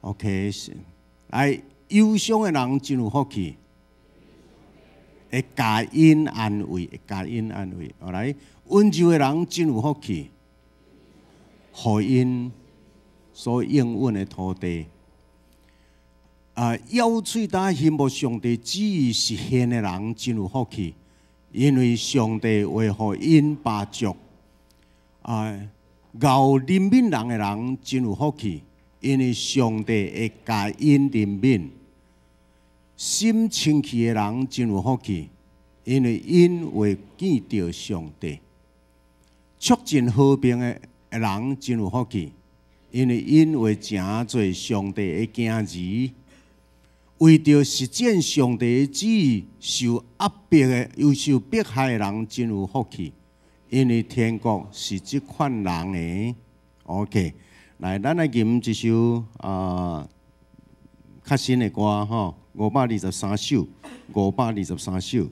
OK，來，憂傷的人真有福氣，會共𪜶安慰，會共𪜶安慰。好來，溫柔的人真有福氣，予𪜶所應允的土地。啊，咬喙焦欣慕上帝旨意實現的人真有福氣，因為上帝會予𪜶飽足。啊，𠢕憐憫人的人真有福氣，因為上帝會共𪜶憐憫。心清氣的人真有福氣，因為𪜶會見著上帝。促進和平的人真有福氣，因為𪜶會成做上帝的囝兒。為著實踐上帝的旨意受壓迫的、又受迫害的人真有福氣，因為天國是這款人的。OK，來，咱來吟一首啊較新的歌吼，523首，五百二十三首。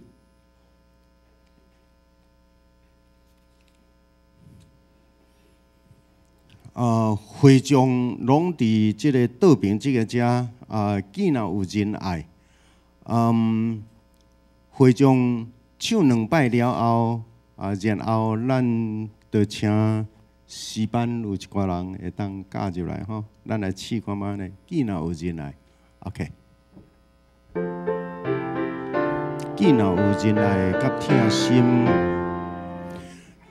會眾攏佇這个倒爿這个遮，啊，見若有仁愛，會眾唱兩擺了後，啊，然後咱就請詩班有一寡人會當加入來吼，咱來試看覓呢？見若有仁愛，OK。見若有仁愛佮疼心。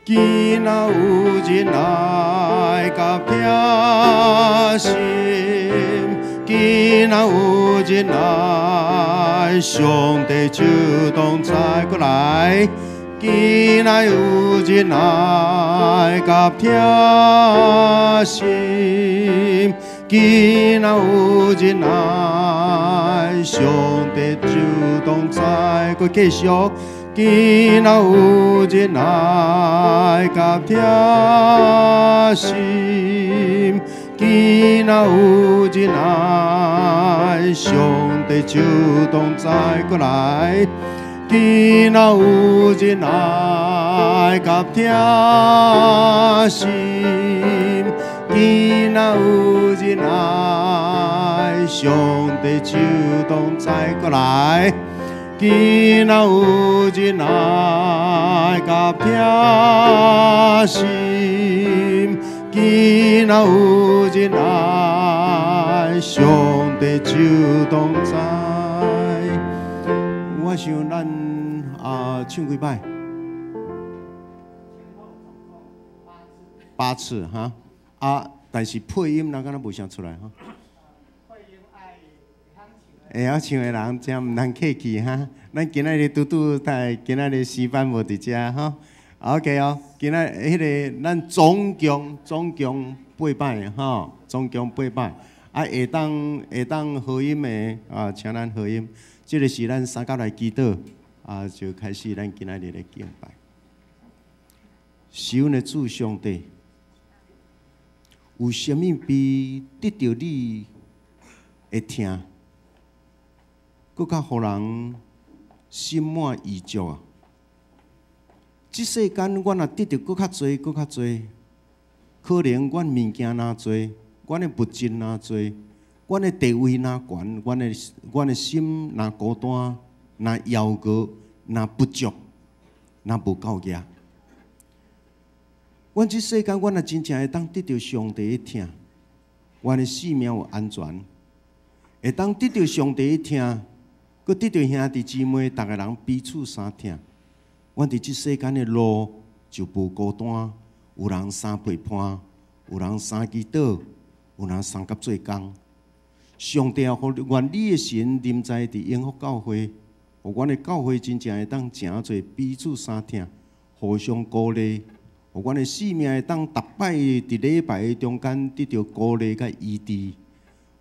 見若有仁愛佮疼心，見若有仁愛，上帝就同在閣來。見若有仁愛佮疼心，見若有仁愛，上帝就同在閣繼續。見若有仁愛佮疼心，見若有仁愛，上帝就同在閣來。見若有仁愛佮疼心，見若有仁愛，上帝就同在閣來。見若有仁愛佮疼心，見若有仁愛，上帝就同在。我想咱啊唱幾擺？八次哈啊！但是配音人敢若無啥出來哈。會曉唱的人真毋通客氣哈！咱今仔日拄拄在今仔日詩班無佇遮吼，OK 哦。今仔彼个咱總共總共八擺吼，總共八擺啊，會當和音的啊，請咱和音。這个是咱三甲來祈禱啊，就開始咱今仔日的敬拜。是阮的主上帝，有啥物比得著你的疼，閣較予人心滿意足啊！這世間，阮若得著閣較濟，閣較濟，可能阮物件若濟，阮的物質若濟，阮的地位若懸，阮的心若孤單，若枵餓，若不足，若無夠額。阮這世間，阮若真正會當得著上帝的疼，阮的性命有安全，會當得著上帝的疼，閣得著兄弟姊妹，逐个人彼此相疼。阮佇這世間的路就無孤單，有人相陪伴，有人相祈禱，有人相佮做工。上帝啊，予願你的神臨在佇永福教會，予阮的教會真正會當誠濟彼此相疼，互相鼓勵，予阮的性命會當逐擺佇禮拜的中間得著鼓勵佮醫治。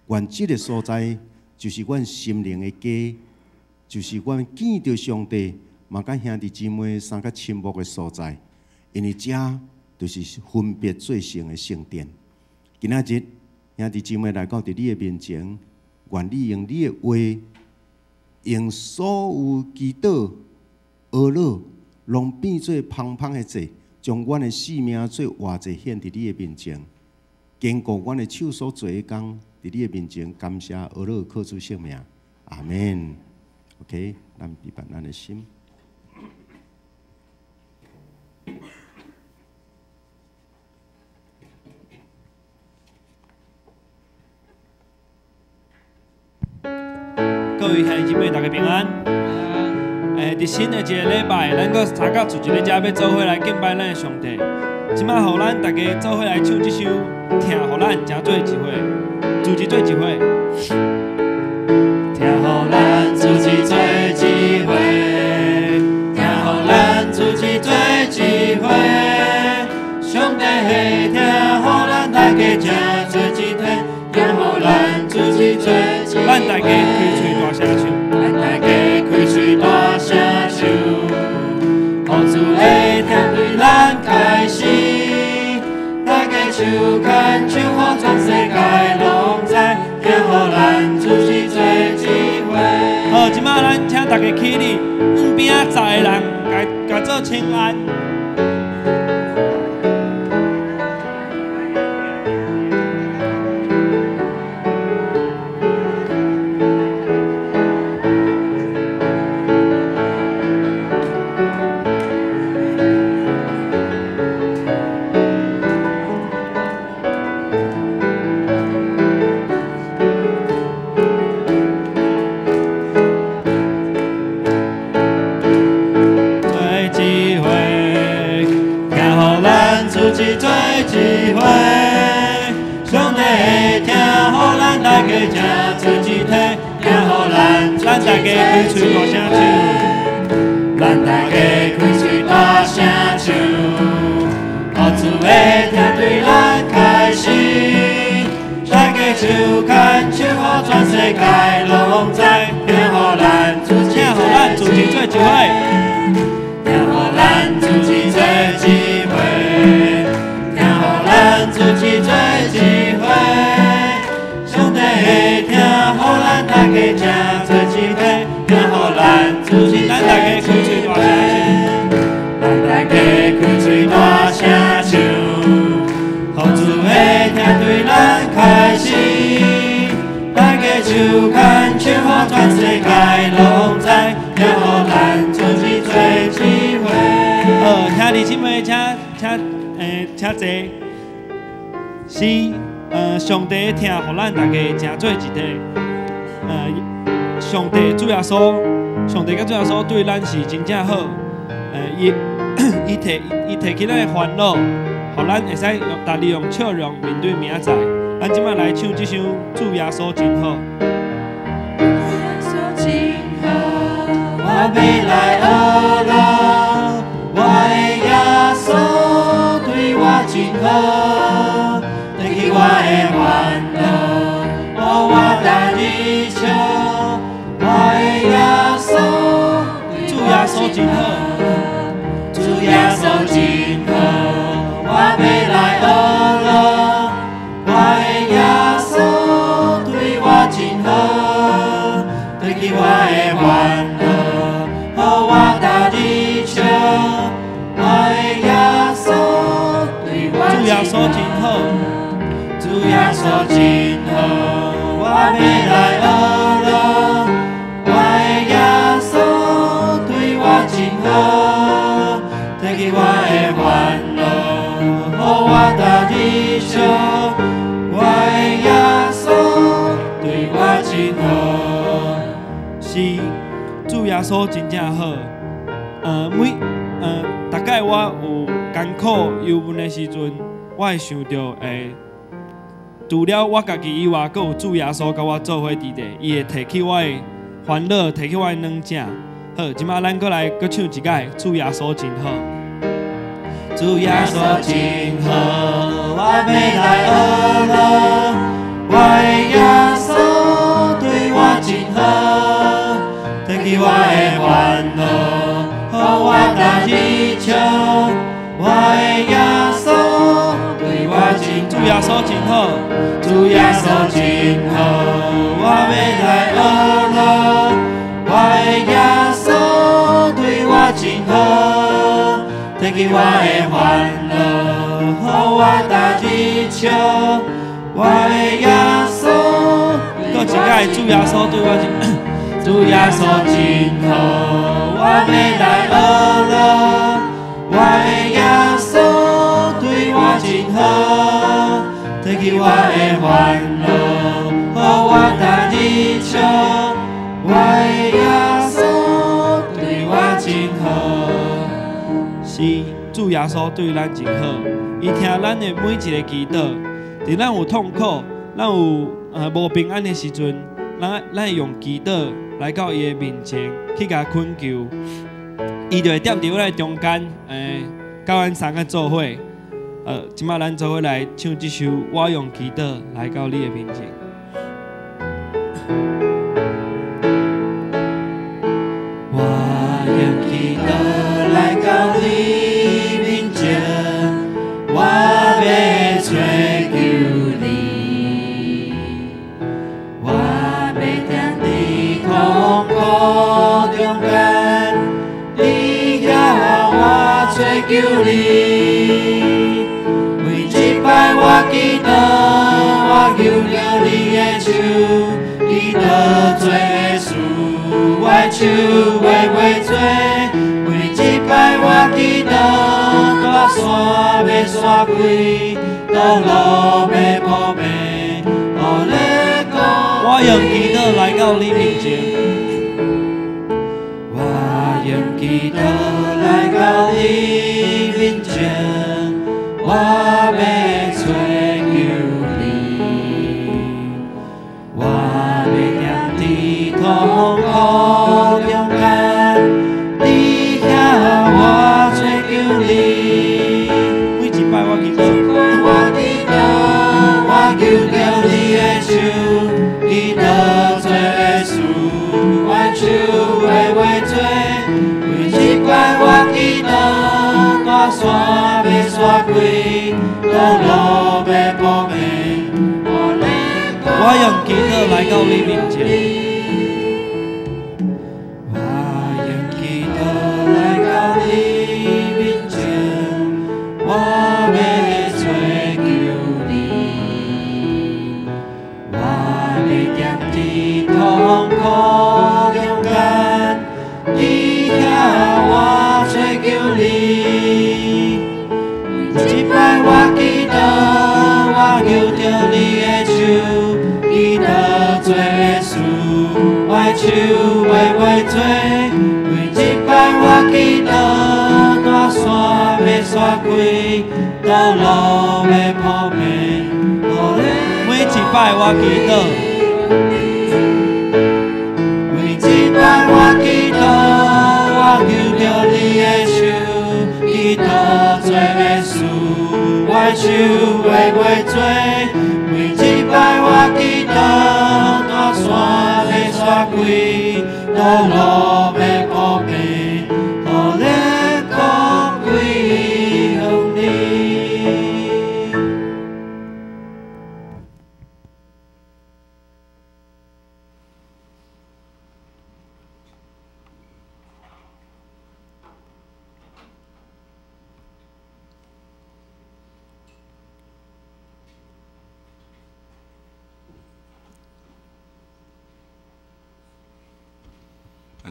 願這个所在就是阮心靈的家，就是阮見著上帝，嘛佮兄弟姊妹相佮親睦的所在。因為這就是分別做聖的聖殿。今仔日兄弟姊妹來到佇你的面前，願你用你的話，用所有祈禱、哀禱，攏變做芳芳的祭，將阮的性命做活祭獻佇你的面前。坚固阮的手所做的工，伫你的面前感谢阿乐靠主圣名，阿门。OK，咱闭目咱的心。各位兄弟姊妹，大家平安。伫新的一个礼拜，咱阁三角聚一咧遮，欲做伙来敬拜咱的上帝。这摆，予咱大家做伙来唱这首《疼予咱成做一伙》，组织做一伙。疼予咱组织做一伙，疼予咱组织做一伙。上帝的疼，予咱大家成做一体，疼予咱组织做一伙。咱大家开喙大声唱，咱大家开喙大声唱，予主的疼对咱开始。大家手牵手，予全世界拢知，疼予咱组织做一伙。好，这摆咱请大家起立，向边仔10个人，共做请安。咱大家开喙大声唱，予主的疼对咱开始。大家手牵手，予全世界拢知，疼予咱组织做一伙，疼予咱组织做一伙，疼予咱组织做一伙。上帝的疼，予咱大家成做一体，疼予咱组织咱大家开喙大声唱，咱大家开喙大声唱，予主的疼对咱开始。大家手牵手，予全世界拢知，疼予咱组织做一伙。好，兄弟姊妹，请坐。是，上帝疼，予咱大家成做一体。上帝主耶稣，上帝佮主耶稣对咱是真正好。伊提起咱的烦恼，予咱会使用，利用笑容面对明仔载。咱这摆来唱这首《主耶稣真好》。主耶稣真好，我欲来学路，我的耶稣对我真好，提起我的烦恼，予我逐日笑。我的耶稣，主耶稣真好，主耶稣真好，我欲来学路，我的耶稣对我真好，提起我的烦恼，予我逐日笑。我的耶稣对我主耶稣真好，主耶稣真好，我欲来学路，我的耶稣对我真好，提起我的烦恼，予我逐日笑。我的耶稣对我真好，是主耶稣真正好。逐摆我有艰苦忧闷的时阵，我会想著除了我家己以外，阁有主耶稣佮我做伙伫咧，伊会提起我的烦恼，提起我的软弱。好，这摆咱阁来阁唱一摆，主耶稣真好。主耶稣真好，我欲来学路，我的耶稣对我真好，提起我的烦恼，予我逐日笑。我的耶稣对我真好，主耶稣真好，主耶稣真好，我欲来学路，我的耶稣对我真好，提起我的烦恼，予我逐日笑。我的耶穌，閣一擺，主耶穌對我真，主耶穌真好，我欲來學樂。我的耶穌對我真好，提起我的煩惱，予我逐日笑。我的耶穌對我真好。是主耶穌對咱真好，伊聽咱的每一个祈禱。佇咱有痛苦、咱有無平安的時陣，咱會用祈禱來到伊的面前去共懇求，伊就會踮佇咱的中間，佮阮三個做伙。這擺咱做伙來唱這首《我用祈禱來到你的面前》。我用祈禱來到你面前，我欲追求你，我欲踮佇痛苦中間，你遐我追求你。每一擺我祈禱，我求著你的手，祈禱做的事，我的手會袂做。每一擺我祈禱，大山欲散開，道路欲鋪平，予你講。我用祈禱來到你面前，我用祈禱來到你面前，我欲追求你，我欲踮佇痛苦中間，你遐我追求你。每一擺我祈禱，我祈禱，我求著你的手，祈禱做的事，我的手會袂做。每一擺我祈禱，大山欲散開，道路欲鋪平，予你我用祈禱來到你面前。我用祈禱來到你面前，我欲追求你，我欲踮佇痛苦中間，你遐我追求你。每一擺我祈禱，我求著你的手，祈禱做的事，我的手會袂做。每一擺我祈禱，大山欲散開，道路欲鋪平，予你每一擺我祈禱，每一擺我祈禱，我求著你的手，祈禱做的事，我的手會袂做。每一擺我祈禱，大山欲散開，道路欲鋪平，予你光歸予你。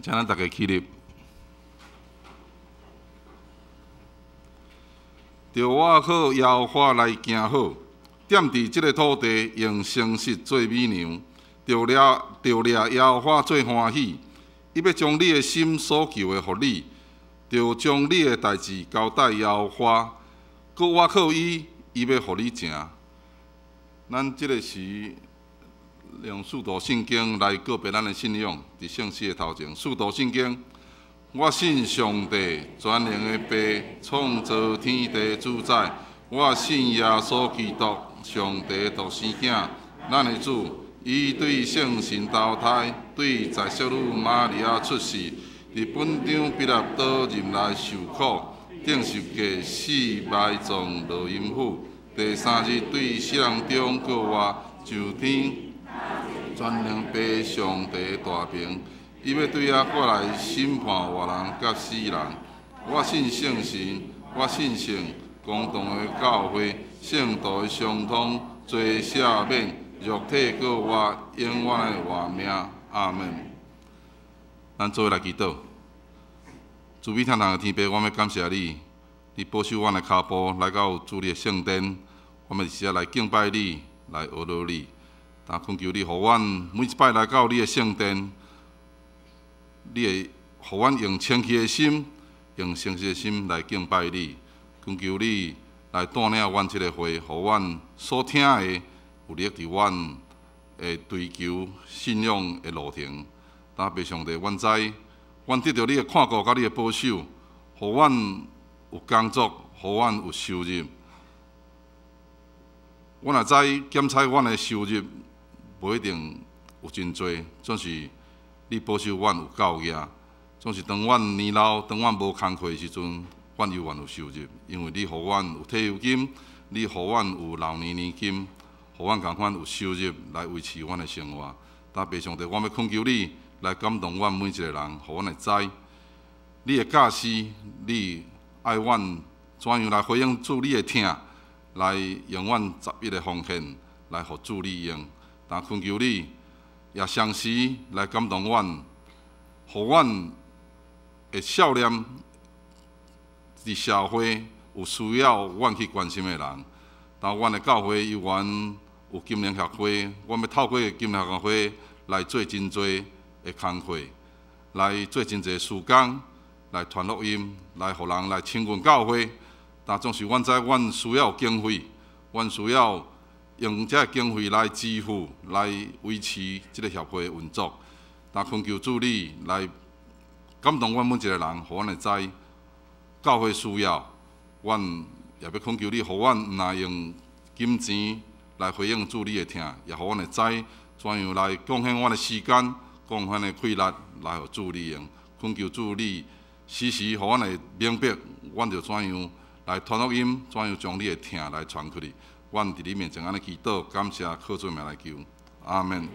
請咱逐家起立。著倚靠耶和華來行好，踮佇這个土地用誠實做美娘，著掠耶和華做歡喜。伊欲將你的心所求的予你，著將你的代誌交代耶和華，閣倚靠伊，伊欲予你成。咱這个時用使徒信經來告別咱的信仰，佇聖詩的頭前。使徒信經，我信上帝全能的父，創造天地主宰。我信耶穌基督，上帝獨生囝，咱的主。伊對聖神投胎，對在聖女瑪利亞出世，佇本張彼拉多任內受苦，釘十架死埋葬落陰府，第三日對死人中復活，上天。全能父上帝大爿，伊欲對遐過來審判活人佮死人。我信聖神，我信聖公同的教會，聖徒的相通，罪赦免，肉體閣活，永遠的活命。阿門。咱做伙來祈禱。慈悲天堂的天父，我欲感謝你，你保守阮的跤步來到主你的聖殿，我們是來敬拜你，來學羅你。但懇求你，予阮每一擺來到你的聖殿，你會予阮用清氣的心，用誠實的心來敬拜你。懇求你來帶領阮這個會，予阮所聽的有力佇阮的追求信仰的路程。但父上帝，阮知，阮得著你的看顧佮你的保守，予阮有工作，予阮有收入。阮也知檢採阮的收入無一定有真濟，總是你保守阮有夠額。總是當阮年老、當阮無工課的時陣，阮猶原有收入，因為你予阮有退休金，你予阮有老年年金，予阮仝款有收入來維持阮的生活。但父上帝，我欲懇求你來感動阮每一個人，予阮會知你的教示，你愛阮怎樣來回應主你的疼，來用阮十一的奉獻來予主你用。但懇求你也同時來感動阮，予阮會少念佇社會有需要阮去關心的人。當阮的教會猶原有金融協會，阮欲透過金融協會來做真濟的工課，來做真濟事工，來傳福音，來予人來親近教會。但總是阮知，阮需要經費，阮需要用這個經費來支付、來維持這個協會的運作。但懇求主你來感動阮每一個人，予阮會知教會需要，阮也欲懇求你，予阮毋但用金錢來回應主你的疼，也予阮會知怎樣來貢獻阮的時間、貢獻的氣力來予主你用。懇求主你時時予阮會明白，阮著怎樣來傳福音，怎樣將你的疼來傳出去。阮佇你面前按呢祈禱，感謝靠主名來求，阿門。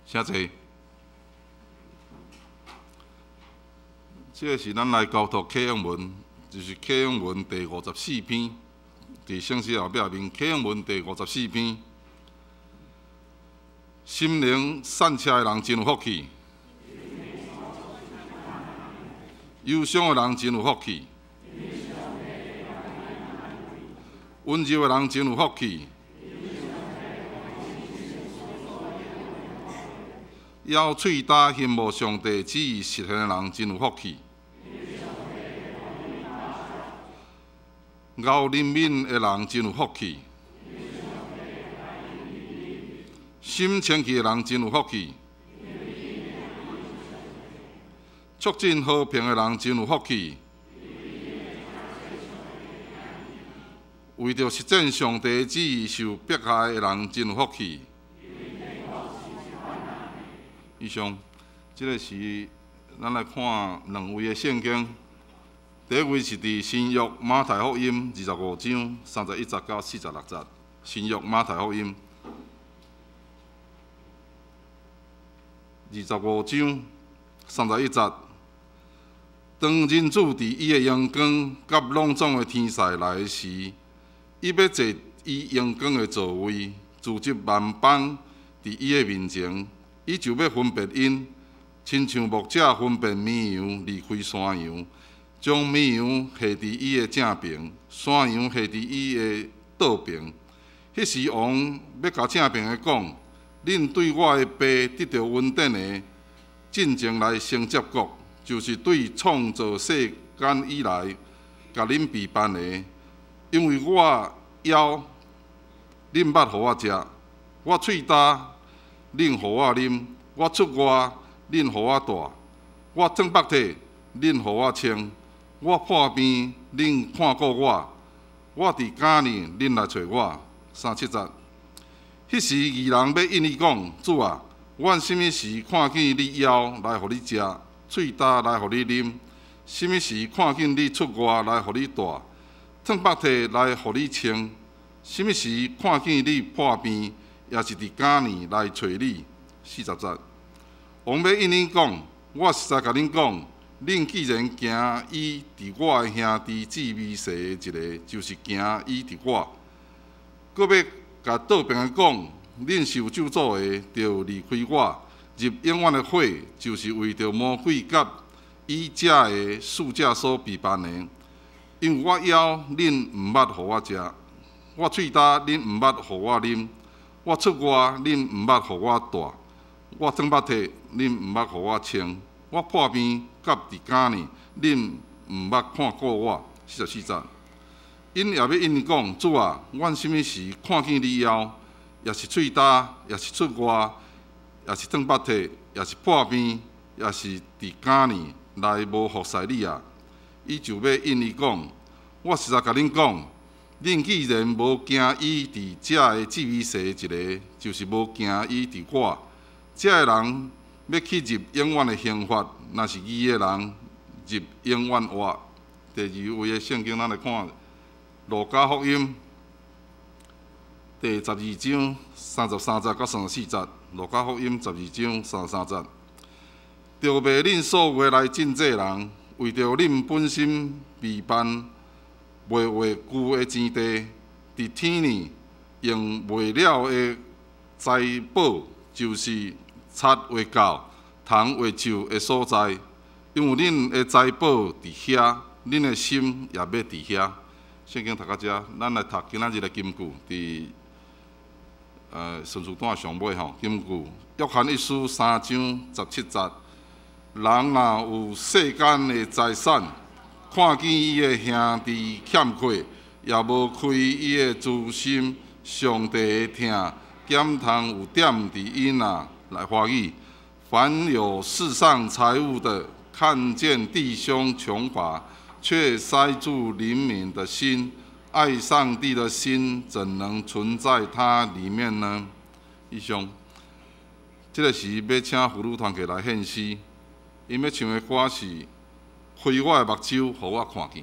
請坐。這個是咱來交託啟應文，就是啟應文第54篇，佇聖詩後壁面啟應文第54篇。心靈散赤的人真有福氣，憂傷的人真有福氣，溫柔的人真有福氣。咬喙焦羨慕上帝旨意實現的人真有福氣。熬憐憫的人真有福氣。心清氣的人真有福氣。促進和平的人真有福氣。為著實踐上帝旨意受迫害的人真有福氣。以上，這個是咱來看兩位的聖經。第一位是佇新約馬太福音25章31節到46節。新約馬太福音25章31節，當人子佇伊的榮光佮攏總的天使來時，伊欲坐伊榮光的座位，聚集萬邦佇伊的面前。伊就欲分別𪜶，親像牧者分別綿羊離開山羊，將綿羊繫佇伊的正爿，山羊繫佇伊的倒爿。彼時王欲共正爿的講：恁對我的爸得著恩典的，進前來承接國，就是對創造世間以來，共恁備辦的。因為我枵，恁捌予我食；我喙焦，恁予我啉；我出外，恁予我蹛；我轉腹體，恁予我穿；我破病，恁看顧我；我佇監裡，恁來揣我。37節。彼時義人欲應伊講：主啊，阮啥物時看見你枵來予你食，喙焦來予你啉？啥物時看見你出外來予你蹛，褪腹體來予你穿？啥物時看見你破病，抑是佇監裡來揣你？40節。王欲應𪜶講：我實在共恁講，恁既然行醫佇我的兄弟姊妹細的一个，就是行醫佇我。閣欲共倒爿的講，恁受咒詛的，著離開我，入永遠的火，就是為著魔鬼佮伊遮的使者所備辦的。因為我枵，恁毋捌予我食；我喙焦，恁毋捌予我啉；我出外，恁毋捌予我蹛；我褪腹體，恁毋捌予我穿；我破病佮佇監裡，恁毋捌看顧我。44節，𪜶也欲應伊講：主啊，阮啥物時看見你枵，抑是喙焦，抑是出外，抑是褪腹體，抑是破病，抑是佇監裡來無服侍你啊？伊就欲應伊講：我實在共恁講，恁既然無行醫佇遮的姊妹細一个，就是無行醫佇我。遮的人欲去入永遠的刑罰，若是義的人入永遠活。第二位的聖經，咱來看《路加福音》第12章33節到34節，《路加福音》十二章三十三節，著賣恁所有的來賑濟人，為著恁本身備辦袂壞舊的錢袋，佇天裡用袂了的財寶，就是賊會到，蟲會蛀的所在。因為恁的財寶佇遐，恁的心也欲佇遐。聖經讀到遮，咱來讀今仔日的金句，佇順序單上尾吼，金句約翰一書3章17節：人若有世間的財產，看見伊的兄弟欠缺，也無開伊的慈心，上帝的疼，敢通有踮佇伊那來歡喜。凡有世上財物的，看見弟兄窮乏，卻塞住憐憫的心，愛上帝的心怎能存在他裡面呢？以上，這个時欲請婦女團契來獻詩，𪜶欲唱的歌是《開我的目睭，予我看見》。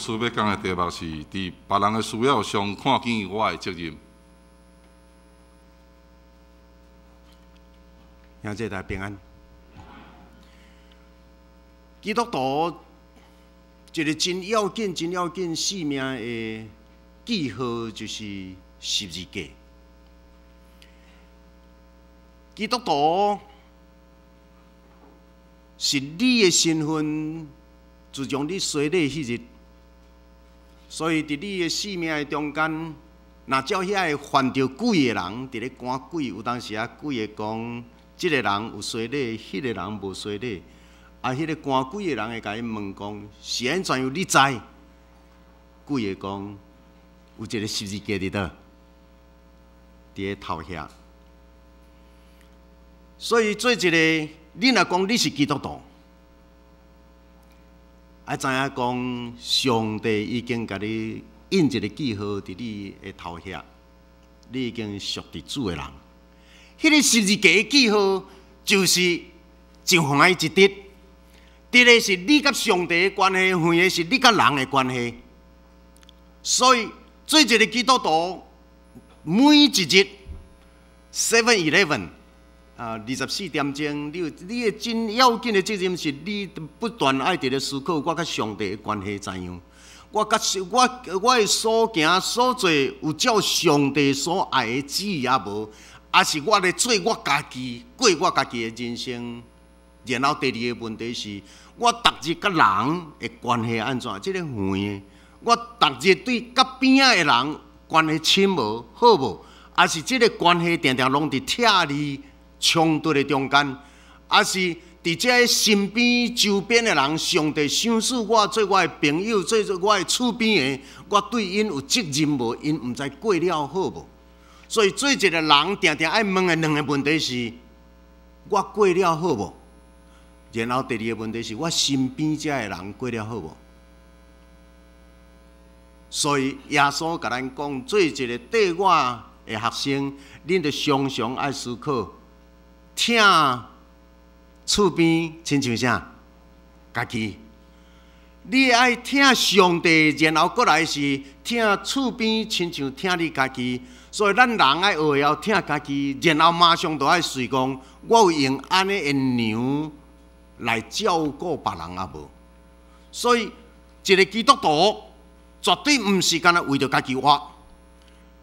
師欲講的題目是：佇別人的需要上看見我的責任。兄弟大家平安。基督徒一个真要緊、真要緊生命的記號，就是十字架。基督徒是你的身份，自從你洗禮彼日，所以佇你的生命的中間，若照遐个犯著鬼的人，佇咧趕鬼，有當時仔鬼會講，這个人有洗禮，彼个人無洗禮。啊，彼个趕鬼的人會共伊問講，是按怎樣你知？鬼會講，有一个十字架佇佗？佇咧頭遐。所以做一个，你若講你是基督徒，愛知影講，上帝已經共你印一个記號佇你的頭遐，你已經屬佇主的人。彼个十字架的記號，就是真歡喜一直。直的是你佮上帝的關係，遠的是你佮人的關係。所以做一个基督徒，每一日 7-Eleven 啊，24點鐘，你有你的真要緊的責任是，你不斷愛佇咧思考我佮上帝的關係怎樣，我佮我我的所行所做有照上帝所愛的旨意抑無？抑是我咧做我家己過我家己的人生？然後第二个問題是，我逐日佮人的關係按怎？這个遠的，我逐日對佮邊仔的人關係親無好無？抑是這个關係定定攏佇拆離衝突的中間？抑是佇這个身邊周邊的人，上帝賞賜我做我的朋友，做我的厝邊的，我對𪜶有責任無？𪜶毋知過了好無？所以做一个人，定定愛問的兩个問題是：我過了好無？然後第二个問題是我身邊遮的人過了好無？所以耶穌共咱講，做一个綴我的學生，恁著常常愛思考，疼厝邊親像啥？家己。你愛疼上帝，然後閣來是疼厝邊親像疼你家己。所以咱人愛學會曉疼家己，然後馬上就愛隨講，我有用按呢的娘來照顧別人抑無？所以一个基督徒絕對毋是干焦為著家己活。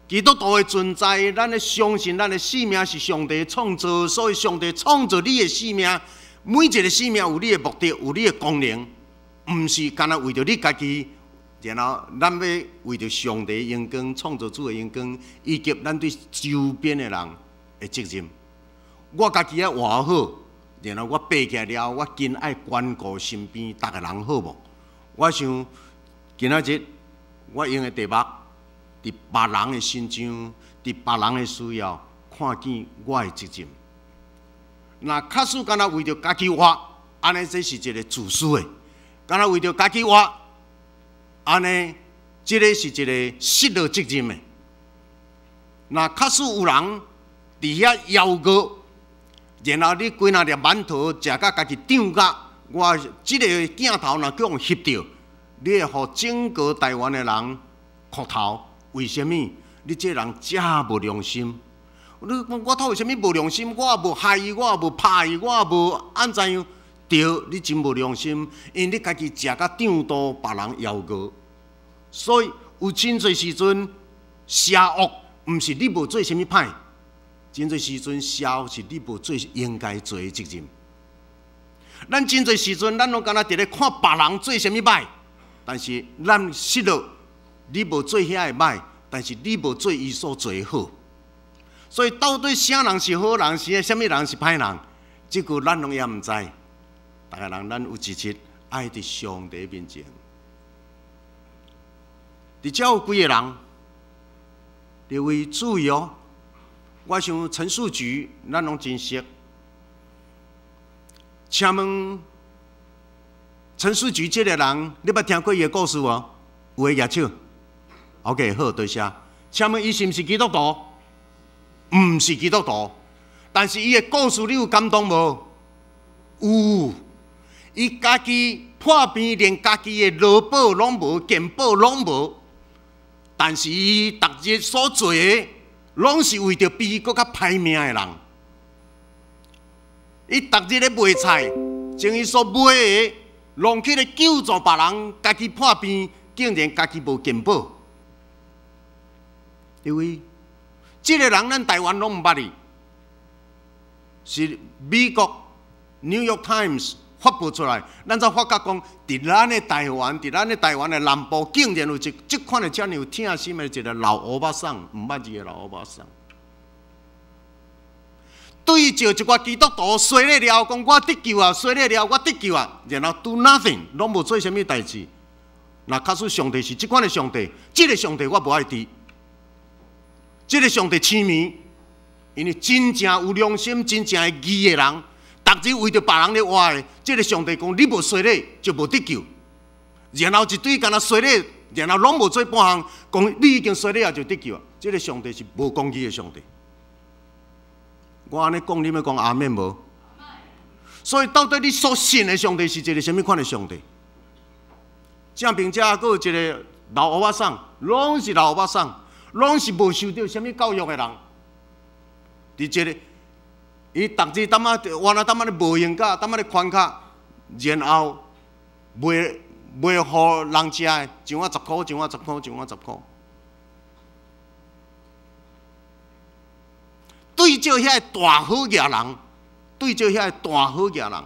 基督徒的存在，咱咧相信咱的生命是上帝創造，所以上帝創造你的生命，每一个生命有你的目的，有你的功能，毋是干焦為著你家己。然後咱欲為著上帝榮光、創造主的榮光，以及咱對周邊的人的責任。我家己愛活好。然後我爬起來了，我真愛關顧身邊逐个人好無？我想今仔日我用的題目，佇別人的身上，佇別人的需要，看見我的責任。若假使干焦為著家己活，按呢這是一个自私的；干焦為著家己活，按呢這个是一个失落責任的。若假使有人佇遐枵餓，然後你幾若粒饅頭食甲家己脹甲，我這个鏡頭若叫人翕著，你會予整個台灣的人哭頭。為啥物？你這个人遮無良心！你講我頭為啥物無良心？我也無害伊，我也無拍伊，我也無按怎樣。對，你真無良心，因為你家己食甲脹肚，別人枵餓。所以有真濟時陣，邪惡毋是你無做啥物歹。真濟時陣，邪惡是你無做應該做的責任。咱真濟時陣，咱攏干焦佇咧看別人做啥物歹，但是咱失落，你無做遐个歹，但是你無做伊所做的好。所以到底啥人是好人，啥物人是歹人？這句咱攏也毋知。逐个人，咱有一日愛佇上帝面前，佇遮有幾个人？列位注意哦！我想陳樹菊，咱攏真熟。請問陳樹菊這个人，你捌聽過伊的故事無？有的舉手。OK，好，多謝。請問伊是毋是基督徒？毋是基督徒，但是伊的故事你有感動無？有。伊家己破病，連家己的勞保攏無，健保攏無，但是伊逐日所做的，攏是為著比伊閣較歹命的人。伊逐日咧賣菜，將伊所買的，攏去咧救助別人，家己破病，竟然家己無健保。因為這个人咱台灣攏毋捌伊，是美國《New York Times》發布出來，咱才發覺講，佇咱的台灣，佇咱的台灣的南部，竟然有一這款的遮爾有疼心的一個老歐巴桑，毋捌字的老歐巴桑。對照一寡基督徒洗禮了，講我得救啊，洗禮了我得救啊，然後 do nothing，攏無做啥物代誌。若假使上帝是這款的上帝，這个上帝我無愛佇。這个上帝痴迷，因為真正有良心、真正會義的人，逐日為著別人咧活的，這个上帝講你無洗禮就無得救。然後一堆干焦洗禮，然後攏無做半項，講你已經洗禮啊就得救啊。這个上帝是無公義的上帝。我按呢講，你欲講阿們無？所以到底你所信的上帝是一个啥物款的上帝？正邊遮閣有一个老歐巴桑，攏是老歐巴桑，攏是無受著啥物教育的人。佇這个，伊逐日淡仔，原來淡仔咧無閒甲，淡仔咧寬卡，然後賣賣予人食的，一碗10箍，一碗十箍，一碗十箍。對照遐个大好額人，對照遐個大好額人，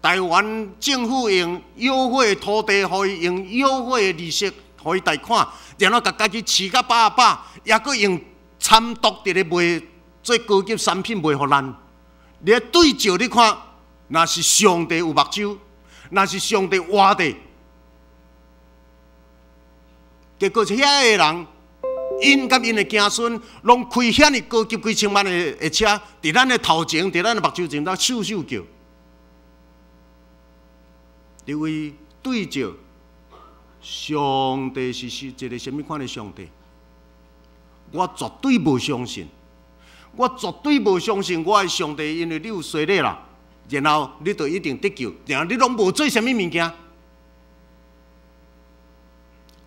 台灣政府用優惠土地，予伊用優惠的利息，予伊貸款，然後共家己飼甲飽飽，抑閣用摻毒佇咧賣最高級產品賣予咱。你對照你看，若是上帝有目睭，若是上帝活的，結果是遐个人。𪜶佮𪜶的子孫，攏開遐爾高級幾千萬的車，佇咱的頭前，佇咱的目睭前，頭咻咻叫。因為對照上帝是一个啥物款的上帝，我絕對無相信，我絕對無相信我的上帝，因為你有洗禮啦，然後你就一定得救，然後你攏無做啥物物件。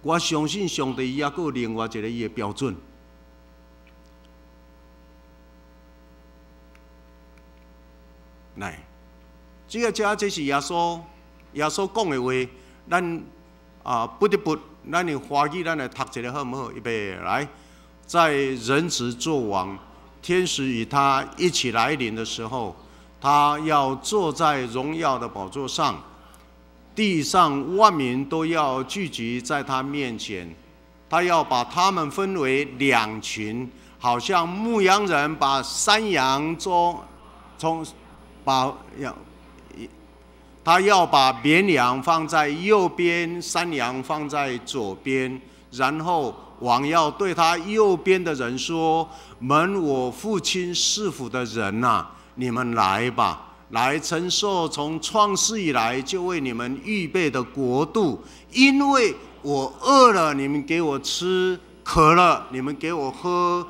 我相信上帝，伊猶閣有另外一个伊的標準。來，這个這這是耶穌耶穌講的話，咱啊不得不，咱用華語，咱來讀一下好毋好？預備來，在人子作王，天使與他一起來臨的時候，他要坐在榮耀的寶座上。地上萬民都要聚集在他面前，他要把他們分為兩群，好像牧羊人把山羊中從把羊，他要把綿羊放在右邊，山羊放在左邊。然後王要對他右邊的人說：“蒙我父親賜福的人哪，你們來吧。”來承受從創世以來就為你們預備的國度，因為我餓了，你們給我吃；渴了，你們給我喝；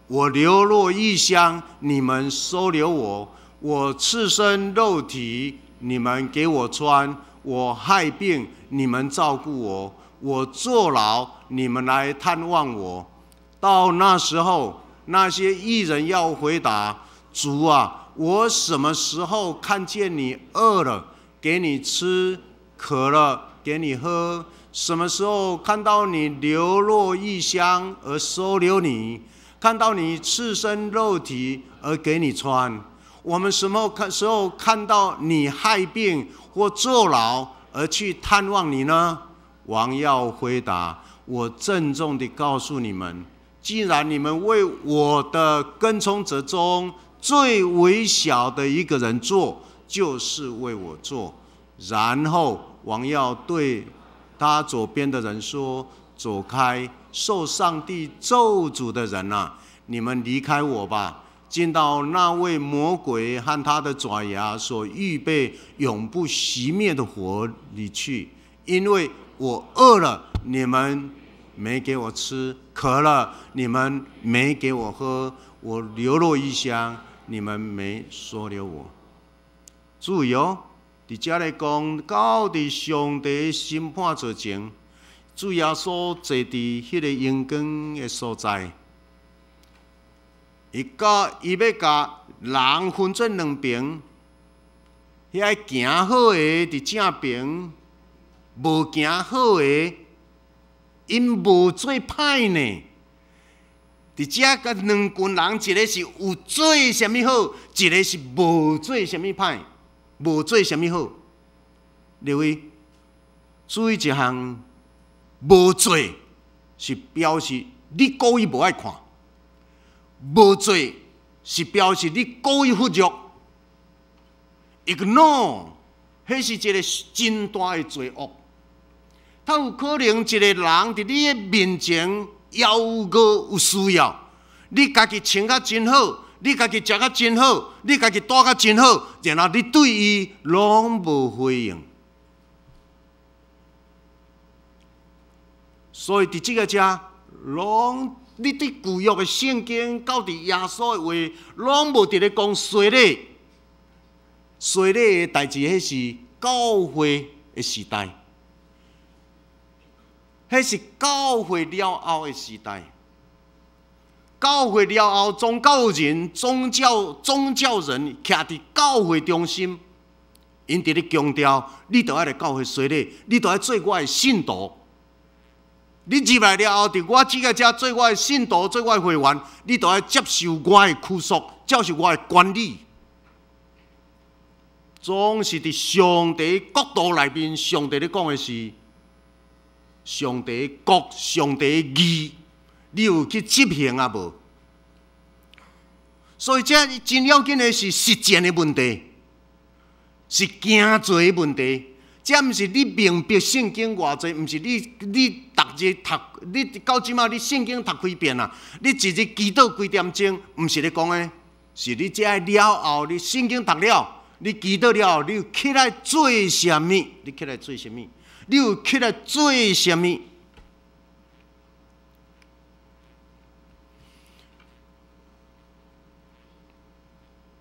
我流落異鄉，你們收留我；我赤身露體，你們給我穿；我害病，你們照顧我；我坐牢，你們來探望我。到那時候，那些義人要回答：主啊！我什麼時候看見你餓了，給你吃；渴了，給你喝？什麼時候看到你流落異鄉而收留你？看到你赤身露體而給你穿？我們什麼時候看到你害病或坐牢而去探望你呢？王要回答：我鄭重地告訴你們，既然你們為我的跟從者中最微小的一個人做，就是為我做。然後王要對他左邊的人說：走開，受上帝咒詛的人啊，你們離開我吧，進到那為魔鬼和他的爪牙所預備永不熄滅的火裡去。因為我餓了，你們沒給我吃；渴了，你們沒給我喝；我流落異鄉，你們沒收留我。注意哦，佇遮咧講，到佇上帝審判座前，主耶穌坐佇彼個榮光的所在，伊佮伊欲共人分做兩邊，遐行好的佇正爿，無行好的，𪜶無做歹呢。佇遮個兩群人，一个是有做啥物好，一个是無做啥物歹，無做啥物好。各位注意一項，無做是表示你故意無愛看，無做是表示你故意忽略，ignore，彼是一个真大的罪惡。他有可能一個人佇你的面前猶閣有需要，你家己穿甲真好，你家己食甲真好，你家己蹛甲真好，然後你對伊攏無回應。所以佇這个遮，攏你對舊約的聖經，到佇耶穌的話，攏無佇咧講洗禮。洗禮的代誌，彼是教會的時代，彼是教會了後的時代。教會了後，宗教人、宗教宗教人徛佇教會中心，𪜶佇咧強調，你著愛來教會洗禮，你著愛做我的信徒。你入來了後，佇我這个遮做我的信徒，做我的會員，你著愛接受我的拘束，接受我的管理。總是佇上帝國度內面，上帝咧講的是上帝國、上帝義，你有去執行啊無？所以這真要緊的是實踐的問題，是行做的問題。這毋是你明白聖經偌濟，毋是你你逐日讀，你到這馬你聖經讀幾遍啊？你一日祈禱幾點鐘？毋是咧講的，是你這了後，你聖經讀了，你祈禱了後，你有起來做啥物？你起來做啥物？你有起來做啥物？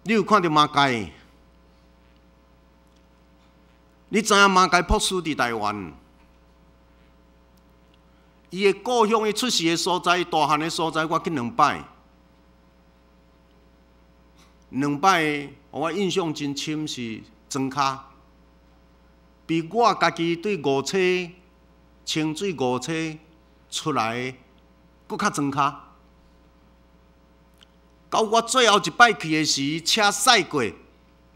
你有看著馬偕？你知影馬偕博士佇台灣，伊的故鄉，伊出世的所在，大漢的所在，我去兩擺，兩擺，我印象真深是莊跤，比我家己對五車清水五車出來，閣較莊跤。到我最後一擺去的時，車駛過，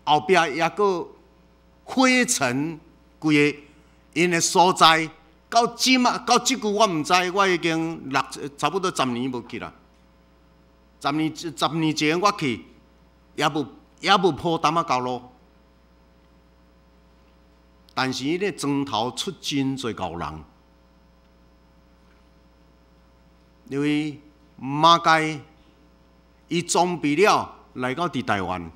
後壁猶閣灰塵規个，𪜶的所在，到這馬到這久我毋知，我已經六差不多十年無去啦。十年十年前我去，猶無猶無鋪澹仔道路，但是彼个磚頭出真濟高人，因為馬偕伊裝備了來到佇台灣。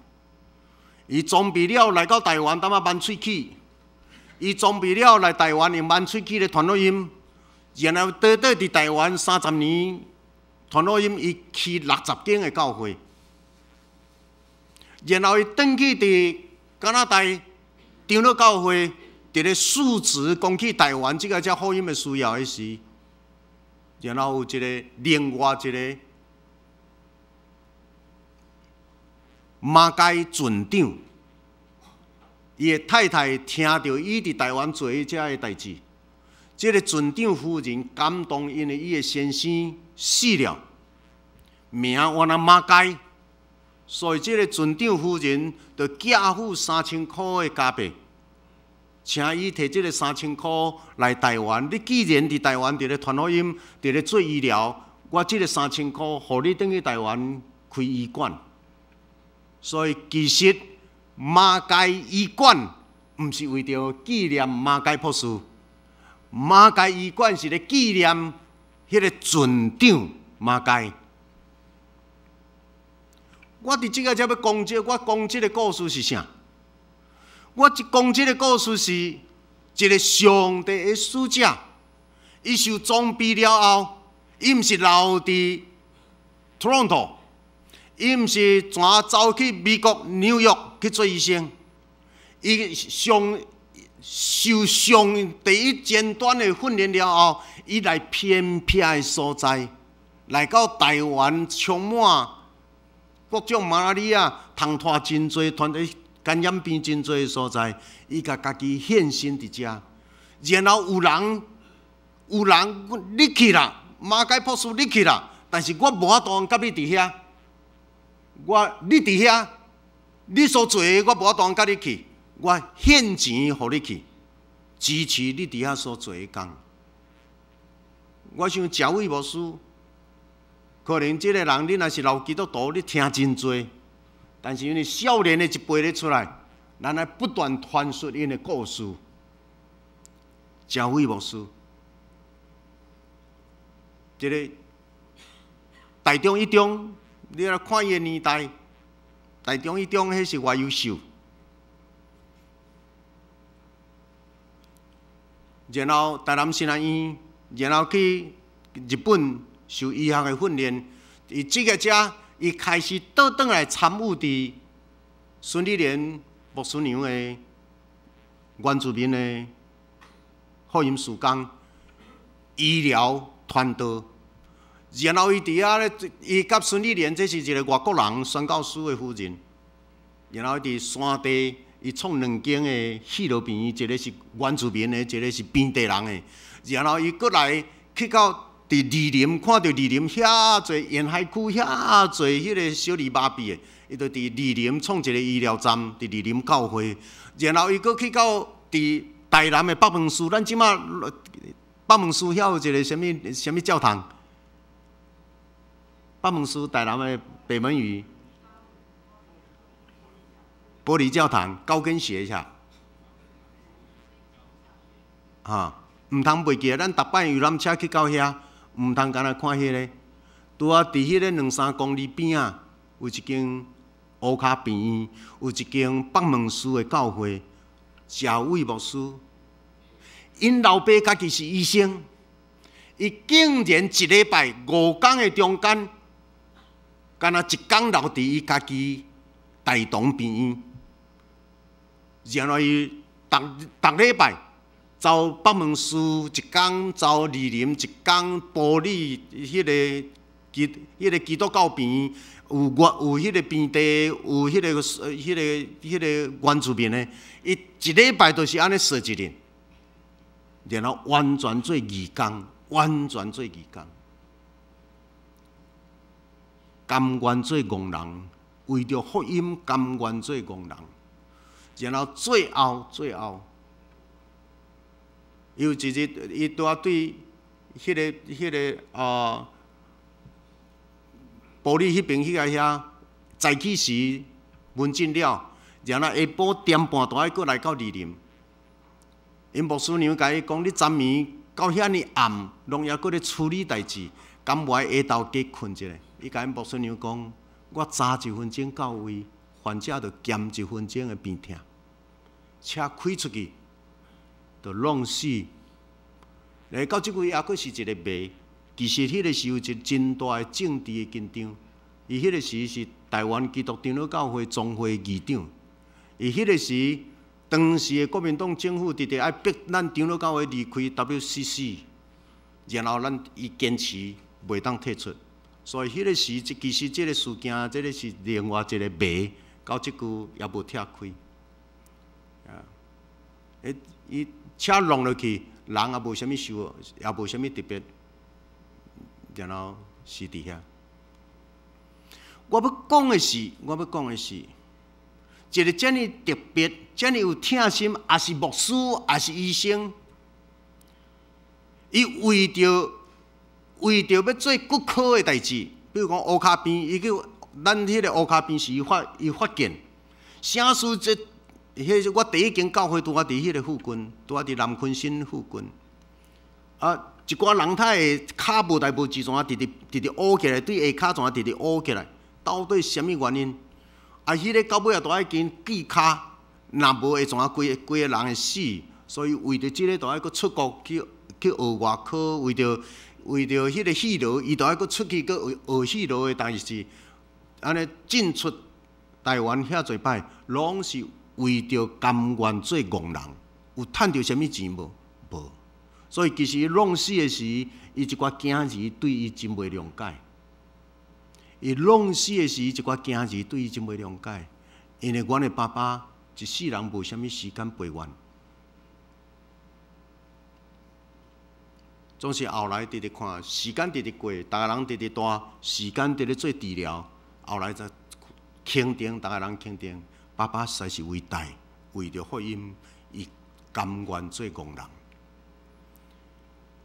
伊裝備了來到台灣，淡仔挽喙齒。伊裝備了來台灣用挽喙齒咧傳福音，然後短短佇台灣30年傳福音，伊起60間的教會。然後伊轉去佇加拿大長老教會，佇咧述職講去台灣這个遮福音的需要的時，然後有一个另外一个馬偕船長，伊的太太聽著伊佇台灣做彼遮的代誌，這个船長夫人感動，因為伊的先生死了，名換做馬偕，所以這个船長夫人就寄付3000箍的加幣，請伊提這个三千箍來台灣。你既然佇台灣佇咧傳福音，佇咧做醫療，我這个三千箍，予你轉去台灣開醫館。所以其實馬偕醫館毋是為著紀念馬偕博士，馬偕醫館是咧紀念彼个船長馬偕。我佇這个遮欲講這個，我講這个故事是啥？我這講這个故事是一个上帝的使者，伊受裝備了後，伊毋是留佇 Toronto。伊毋是怎走去美國紐約去做醫生，伊上受上第一尖端的训练了后，伊來偏僻的所在，來到台灣充滿各種馬拉利亞、蟲豸真濟、傳的感染病真濟的所在，伊共家己獻身佇遮。然後有人你去啦，馬偕博士你去啦，但是我無法度佮你佇遐，我你佇遐，你所做的我無法度佮你去，我獻錢予你去，支持你佇遐所做的工。我想賈偉牧師，可能這个人你若是老基督徒，你聽真濟，但是因為少年的一輩咧出來，咱愛不斷傳述𪜶的故事。賈偉牧師，這个台中一中，你來看伊的年代，台中一中彼是偌優秀。然後台南神學院，然後去日本受醫學的訓練。伊這個遮，伊開始倒轉來參與佇孫理蓮牧師娘的原住民的福音事工醫療傳道。然後伊佇遐咧，伊佮孫理蓮這是一個外國人宣教師的夫人。然後伊佇山地，伊創兩間的戲樂病院，一個是原住民的，一個是平地人的。然後伊閣來去到佇二林，看著二林遐濟沿海區遐濟彼个小兒麻痹的，伊就佇二林創一個醫療站，佇二林教會。然後伊閣去到佇台南的北門市，咱這馬北門市遐有一個啥物啥物教堂？北門市台南的北門嶼玻璃教堂，高跟鞋啥？哈，毋通袂記，咱逐擺遊覽車去到遐，毋通干焦看彼个。拄仔佇彼个兩三公里邊仔，有一間烏跤病院，有一間北門市的教會，賈偉牧師，𪜶老爸家己是醫生，伊竟然一禮拜5工的中間，干焦一工留佇伊家己大同病院，然後伊逐逐禮拜走北門市一工，走二林一工，埔里彼个基彼个基督教病院有原有彼个平地，有彼个原住民的，伊一禮拜就是按呢踅一日，然後完全做義工，完全做義工，甘願做戇人，為著福音甘願做戇人，然後最後最後，有一日伊拄仔對彼个埔里彼邊彼个遐早起時門診了，然後下晡點半就愛閣來到二林。𪜶牧師娘共伊講：你昨暝到遐爾暗，攏猶閣咧處理代誌，敢無愛下晝加睏一下？伊共𪜶牧師娘講：我早一分鐘到位，患者就減一分鐘的病痛。車開出去，就弄死。來到這位猶閣是一個謎。其實彼个時有一個真大的政治的緊張。伊彼个時是台灣基督長老教會總會議長。伊彼個時，當時的國民黨政府直直愛逼咱長老教會離開 WCC，然後咱伊堅持袂當退出。所以彼个時，這其實這个事件，這个是另外一個謎，到這久也無拆開。啊，伊車弄落去，人也無啥物受，也無啥物特別，然後死佇遐。我欲講的是，一个遮爾特別、遮爾有疼心，也是牧師，也是醫生，伊為著欲做骨科的代誌，比如講烏跤病，伊叫咱彼个烏跤病是伊發現，啥事這？彼是我第一間教會拄仔佇彼个附近，拄仔佇南崑新附近。啊，一寡人他的跤無代無誌，怎啊直直直直烏起來，對下跤怎啊直直烏起來？到底啥物原因？啊，彼个到尾仔都愛經鋸跤，若無會怎啊規規个人會死。所以為著這个，都愛閣出國去學外科，為著彼個戲樓，伊都愛閣出去閣學學戲樓的代誌。按呢進出台灣遐濟擺，攏是為著甘願做戇人，有趁著啥物錢無？無。所以其實伊弄死的時，伊一寡囝兒對伊真袂諒解。伊弄死的時，一寡囝兒對伊真袂諒解，因為阮的爸爸一世人無啥物時間陪阮，總是後來直直看時間直直過，逐个人直直大，時間直直做治療，後來才肯定，逐个人肯定，爸爸實在是偉大，為著福音，伊甘願做戇人。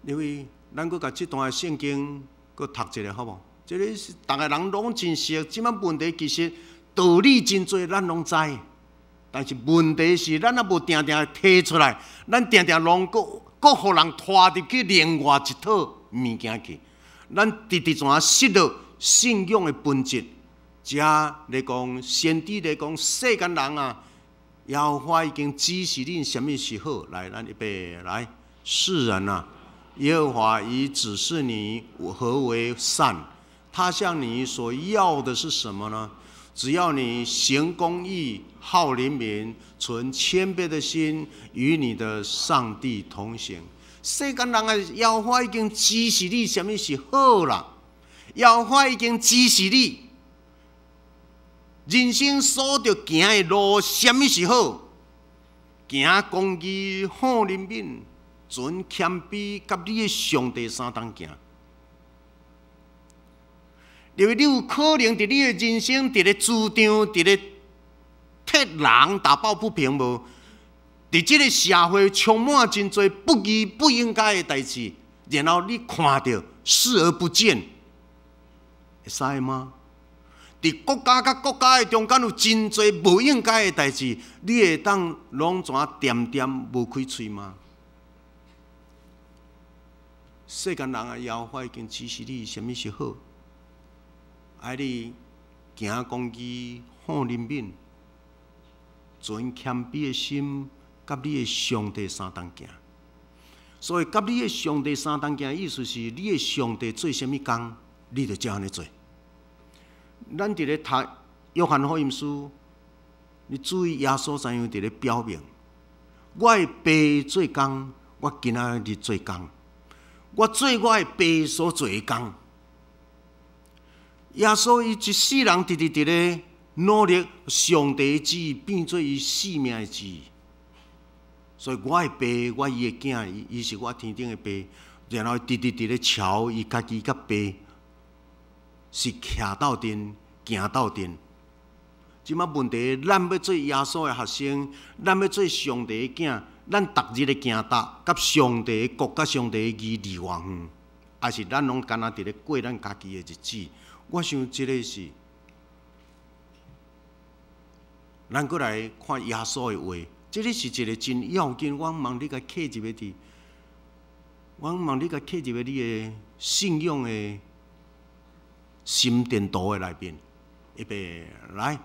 因為咱閣共這段聖經閣讀一下好無？這个是逐个人攏真熟，這擺問題其實道理真濟，咱攏知。但是問題是，咱也無定定提出來，咱定定攏閣閣予人拖入去另外一套物件去。咱直直怎失落信仰的本質？遮來講，先知來講，世間人啊，耶和華已經指示恁啥物是好。來，咱預備來，世人啊，耶和華已指示你何為善。他向你所要的是什麼呢？只要你行公義、好憐憫、存謙卑的心，與你的上帝同行。世間人啊，耶和華已經指示你啥物是好啦。耶和華已經指示你，人生所著行的路，啥物是好？行公義、好憐憫、存謙卑，佮你的上帝相同行。因為你有可能佇你的人生，佇咧主張，佇咧替人打抱不平無？佇這个社會充滿真濟不義、不應該的代誌，然後你看著視而不見，會使嗎？佇國家佮國家的中間有真濟無應該的代誌，你會當攏怎恬恬無開喙嗎？世間人啊，耶和華已經指示你啥物是好。愛你行公義、好憐憫、存謙卑的心，佮你的上帝相同行。所以，佮你的上帝相同行，意思是你的上帝做啥物工，你就照按呢做。咱佇咧讀約翰福音書，你注意耶穌怎樣佇咧表明：我的爸做工，我今仔日做工，我做我的爸所做的工。耶穌伊一世人直直佇咧努力，上帝的旨意變做伊性命的旨意。所以我的爸，我伊的囝，伊是我天頂的爸，然後直直佇咧朝伊家己佮爸是徛鬥陣、行鬥陣。這擺問題，咱欲做耶穌的學生，咱欲做上帝的囝，咱逐日的行動，佮上帝的國、佮上帝的義離偌遠，抑是咱攏干焦佇咧過咱家己的日子？我想這个是，咱閣來看耶穌的話，這个是一个真要緊。我望你共刻入去佇，我望你共刻入去你的信仰的心電圖的內面。預備來，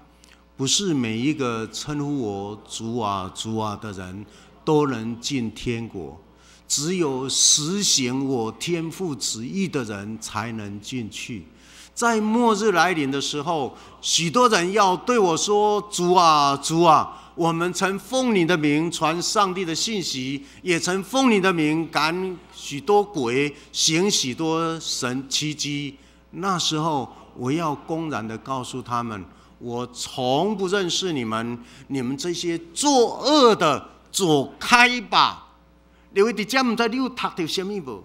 不是每一個稱呼我主啊主啊的人都能進天國，只有實行我天父旨意的人才能進去。在末日來臨的時候，許多人要對我說：“主啊，主啊，我們曾奉你的名傳上帝的信息，也曾奉你的名趕許多鬼，行許多神奇蹟。”那時候，我要公然的告訴他們：“我從不認識你們，你們這些作惡的，走開吧！”你會佇遮毋知你有讀著啥物無？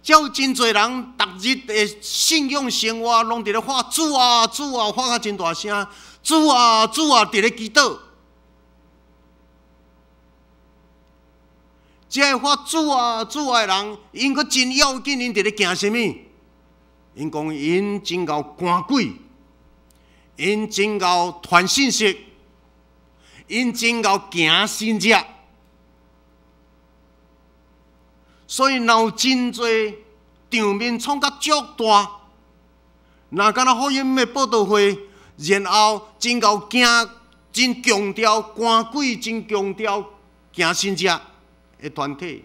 才有真濟人，逐日的信仰生活，攏佇咧喊主啊主啊，喊甲真大聲，主啊主啊，佇咧祈禱。這个喊主啊主啊的人，𪜶閣真要緊，𪜶佇咧行啥物？𪜶講𪜶真𠢕趕鬼，𪜶真𠢕傳信息，𪜶真𠢕行神蹟。所以，若有真濟場面創甲足大，若敢若福音的報道會，然後真𠢕行，真強調趕鬼，真強調行神蹟的團體，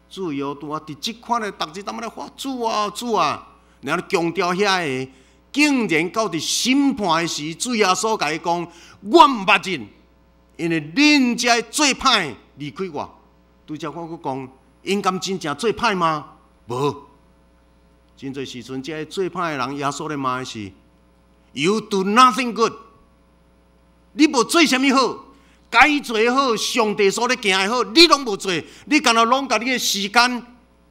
自由拄啊！佇這款的逐日踮咧喊主啊主啊，然後強調遐个竟然到佇審判的時，主耶穌共伊講：我毋捌恁，因為恁這做歹離開我。拄才我閣講，𪜶敢真正做歹嗎？無。真濟時陣，這做歹的人，耶穌咧罵的是：You do nothing good。你無做啥物好，該做的好，上帝所咧行的好，你攏無做，你干焦攏共你的時間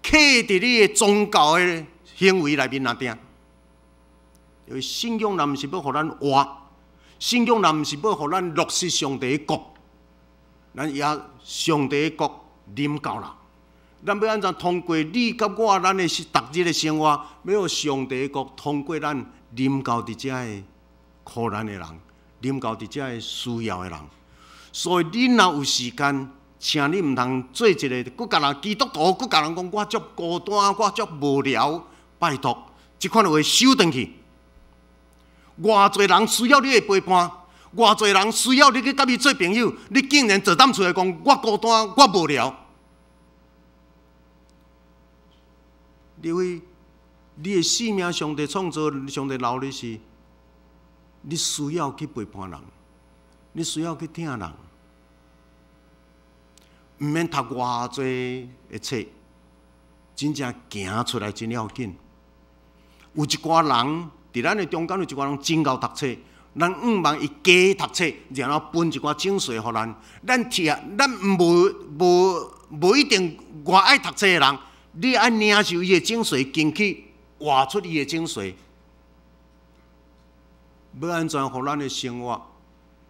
刻佇你的宗教的行為內面爾定。因為信仰若毋是欲予咱活，信仰若毋是欲予咱落實上帝的國，咱也上帝的國臨到啦。咱欲按怎通過你佮我，咱的逐日的生活，欲予上帝的國通過咱臨到佇遮的苦難的人，臨到佇遮的需要的人。所以你若有時間，請你毋通做一個，閣共人基督徒，閣共人講我足孤單，我足無聊。拜託，這款話收轉去。偌濟人需要你的陪伴，偌濟人需要你去佮伊做朋友，你竟然坐踮厝內講我孤單，我無聊。因為你的生命，上帝創造，上帝留你是，你需要去陪伴人，你需要去疼人，毋免讀偌濟的冊，真正行出來真要緊。有一寡人佇咱的中間，有一寡人真𠢕讀冊，咱向望伊加讀冊，然後分一寡精髓予咱。咱聽，咱無無無一定偌愛讀冊的人，你愛領受伊的精髓，進去活出伊的精髓。欲按怎予咱的生活，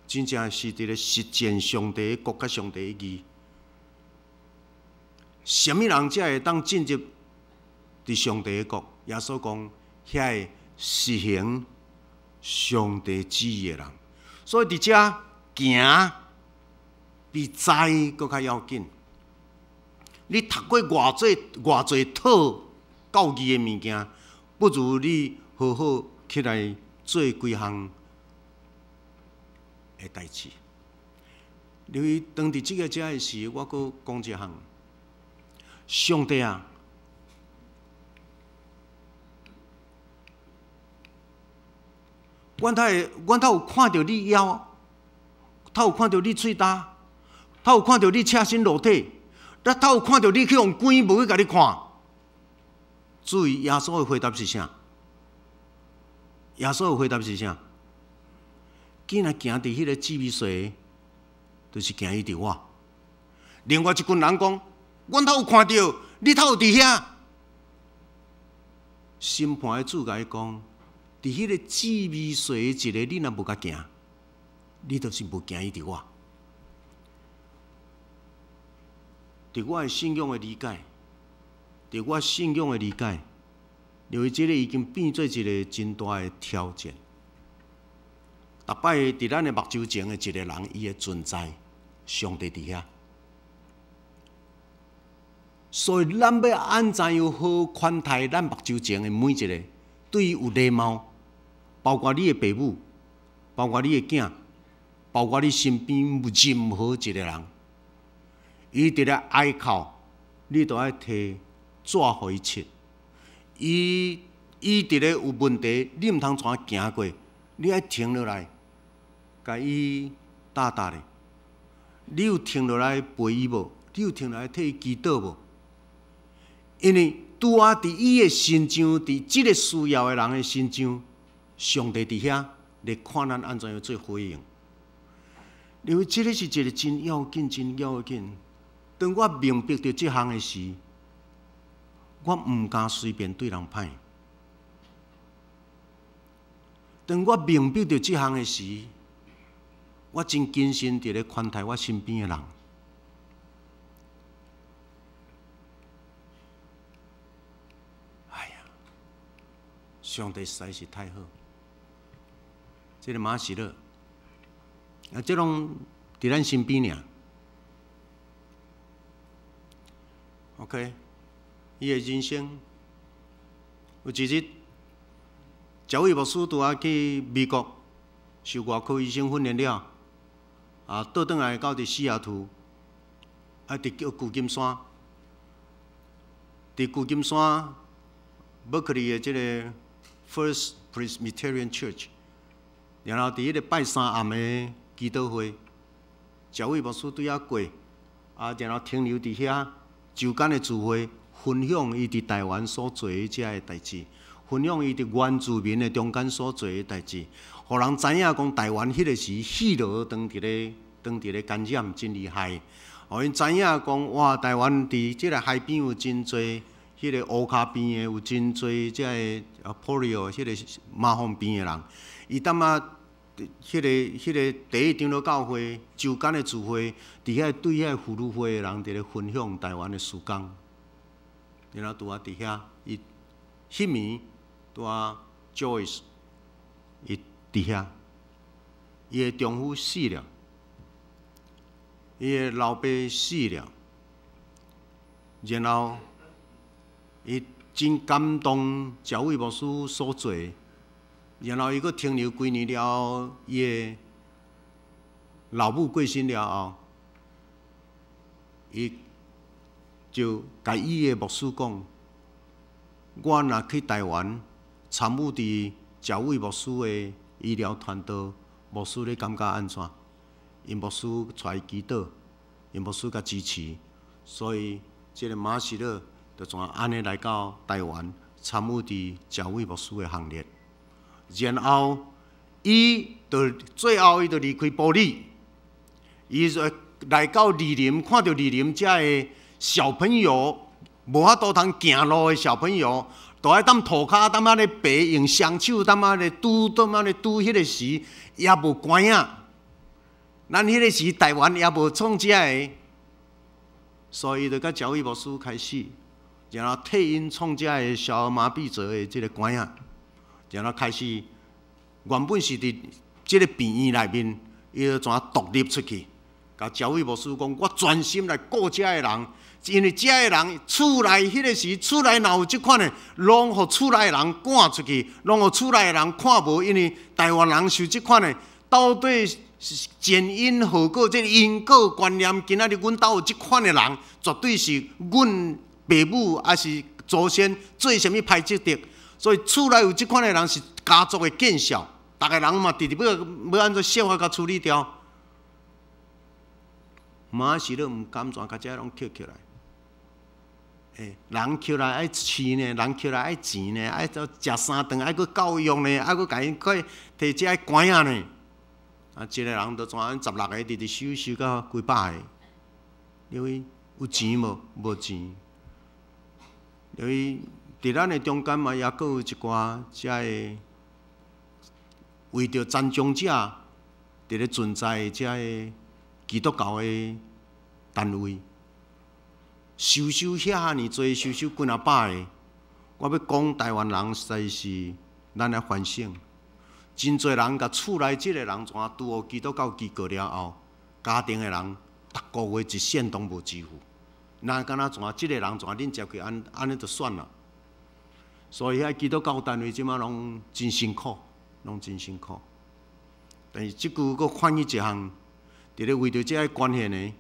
真正是佇咧實踐上帝的國佮上帝的義。啥物人才會當進入佇上帝的國？耶穌講，遐個實行上帝旨意的人。所以佇遮行比知閣較要緊。你讀過偌濟偌濟套教義的物件，不如你好好起來做幾項的代誌。因為當佇這个遮的時，我閣講一項。上帝啊，阮頭阮頭有看著你枵，頭有看著你喙焦，頭有看著你赤身露體，咱頭有看著你去予關，無去共你看。注意耶穌的回答是啥？耶穌的回答是啥？竟然行佇彼个智慧水，就是行伊佇我。另外一群人講，阮頭有看著，你頭有佇遐。審判的主共伊講，佇彼个智慧水的一个，你若無共行，你就是無行伊佇我。佇我的信仰的理解，佇我信仰的理解，因為這个已經變做一個真大的挑戰。逐擺佇咱的目睭前的一個人，伊的存在，上帝佇遐。所以咱欲按怎樣好款待咱目睭前的每一個，對伊有禮貌，包括你的爸母，包括你的囝，包括你身邊任何一個人，伊佇咧哀哭，你都愛提紙予伊拭。伊伊佇咧有問題，你毋通怎行過，你愛停落來，共伊搭搭咧。你有停落來陪伊無？你有停落來替伊祈禱無？因為拄仔佇伊的身上，佇這个需要的人的身上，上帝佇遐咧看咱按怎樣做回應。因為這个是一個真要緊、真要緊。當我明白著這項的時，我毋敢隨便對人歹。當我明白著這項的時，我真謹慎佇咧寬待我身邊的人。哎呀，上帝實在是太好。這个馬喜樂，啊，這攏佇咱身邊爾。OK，伊的人生有一日，這位牧師拄仔去美國受外科醫生訓練了，啊，倒轉來到佇西雅圖，啊，佇叫舊金山，佇舊金山伯克利的這个 First Presbyterian Church，然後佇彼個拜三暗的祈禱會，蔣偉牧師對遐過，啊，然後停留佇遐，週間的聚會，分享伊佇台灣所做的這个代誌，分享伊佇原住民的中間所做的代誌，予人知影講台灣彼個時肺癆當佇咧感染真厲害，予𪜶知影講哇，台灣佇這个海邊有真濟彼個烏跤病的，有真濟這个 polio 彼個麻風病的人，伊淡仔彼個第一長老教會週間的聚會，佇遐對遐婦女會的人佇咧分享台灣的事工，然後拄仔佇遐，伊彼暝拄仔 Joyce 伊佇遐，伊的丈夫死了，伊的老爸死了，然後伊真感動蔣偉牧師所做的，然後伊閣停留幾年了後，伊的老母過身了後，伊就共伊的牧師講：我若去台灣參與佇蔣偉牧師的醫療團隊，牧師你感覺按怎？𪜶牧師帶伊祈禱，𪜶牧師共支持，所以這个馬喜樂就怎按呢來到台灣參與佇蔣偉牧師的行列。然後，伊就最後伊就離開埔里，伊就來到二林，看著二林遮的小朋友無法度通行路的小朋友，都愛踮塗跤踮仔咧爬，用雙手踮仔咧拄，踮仔咧拄。彼个時也無拐仔。咱彼个時台灣也無創這个，所以就佮蔣偉牧師開始，然後替𪜶創這个小兒麻痹症的這个拐仔，然後開始原本是佇這个病院內面，伊就怎獨立出去，共蔣偉牧師講：我專心來顧這个人，因為這个人厝內彼个時，厝內若有這款的，攏予厝內的人趕出去，攏予厝內的人看無，因為台灣人受這款的，到底是前因後果，這个因果觀念，今仔日阮兜有這款的人，絕對是阮爸母抑是祖先做啥物歹積德，所以厝內有這款的人是家族的見笑，逐个人嘛直直欲按怎設法共處理掉。馬喜樂毋甘怎共這攏抾起來？欸，人抾來愛飼呢，人抾來愛錢呢，愛食三頓，愛閣教育呢，愛閣共𪜶去提這个拐仔呢。啊，一个人就怎16个直直收收到幾百个，因為有錢無？無錢。因為佇咱的中間嘛，抑閣有一寡遮个為著殘障者佇咧存在的遮个基督教的單位，收收遐爾濟，收收幾若百个。我欲講台灣人實在是咱來反省，真濟人共厝內這个人怎拄予基督教機構了後，家庭的人逐个月一仙都無支付，若敢若怎這个人怎恁接去按按呢就算了。所以遐基督教單位這馬攏真辛苦，攏真辛苦。但是這句閣反映一項，佇咧為著這个關係呢，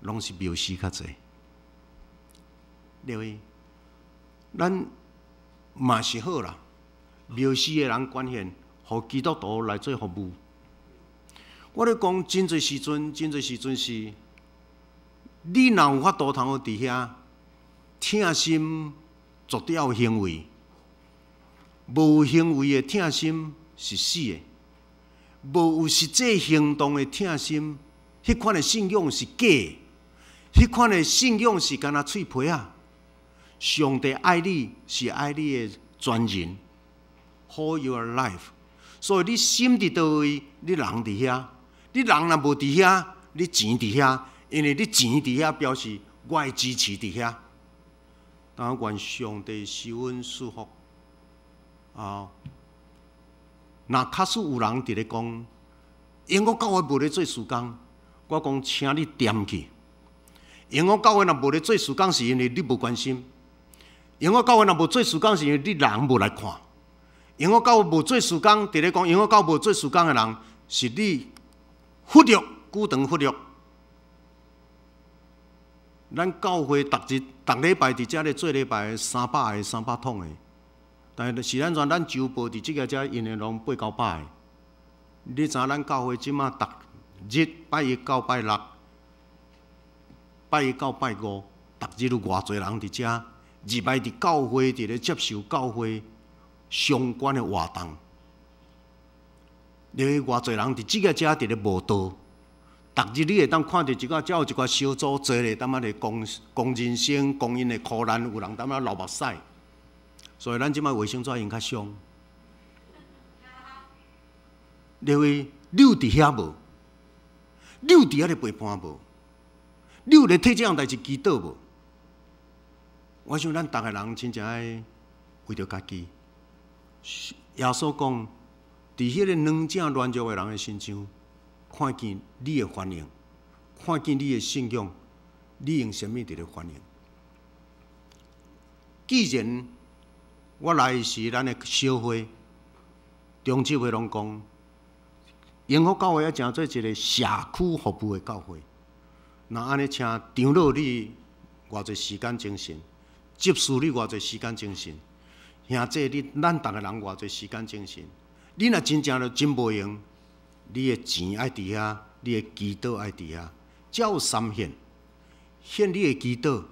攏是謬師較濟。對位，咱嘛是好啦，謬師的人關係，予基督徒來做服務。我咧講真濟時陣，真濟時陣是，你若有法度通好佇遐疼心，絕對有行為。無行為的疼心是死的，無有實際行動的疼心，彼款的信仰是假的，彼款的信仰是干焦喙皮仔。上帝愛你是愛你的全人，whole your life。所以你心佇佗位，你人佇遐；你人若無佇遐，你錢佇遐，因為你錢佇遐表示我的支持佇遐。當願上帝賜阮祝福啊！若假使有人佇咧講，英國教會無咧做事工，我講請你恬去。英國教會若無咧做事工，是因為你無關心；英國教會若無做事工，是因為你人無來看。英國教會無做事工，佇咧講英國教會無做事工的人，是你忽略，久長忽略。咱教會逐日、逐禮拜佇遮咧做禮拜，300個、300桶的，但是是按怎？咱周報佇這个遮𪜶的攏八九百个。你知影咱教會這馬逐日拜一到拜六，拜一到拜五，逐日有偌濟人佇遮入來佇教會，佇咧接受教會相關的活動。你偌濟人佇這个遮佇咧慕道，逐日你會當看著一個，遮有一寡小組坐咧，踮仔咧講講人生，講𪜶的苦難，有人踮仔流目屎。所以咱這擺衛生紙用較傷。你位，你有佇遐無？你有佇遐咧陪伴無？你有咧替這項代誌祈禱無？我想咱逐个人真正愛為著家己。耶穌講，佇彼个軟正軟弱的人的身上，看見你的反應，看見你的信仰，你用啥物佇咧反應？既然我來時，咱的小會中執會攏講，榮福教會愛成做一个社區服務的教會。若按呢，請長老你偌濟時間精神，執事你偌濟時間精神，兄弟你咱逐个人偌濟時間精神。你若真正就真無閒，你的錢愛佇遐，你的祈禱愛佇遐，才有三獻，獻你的祈禱。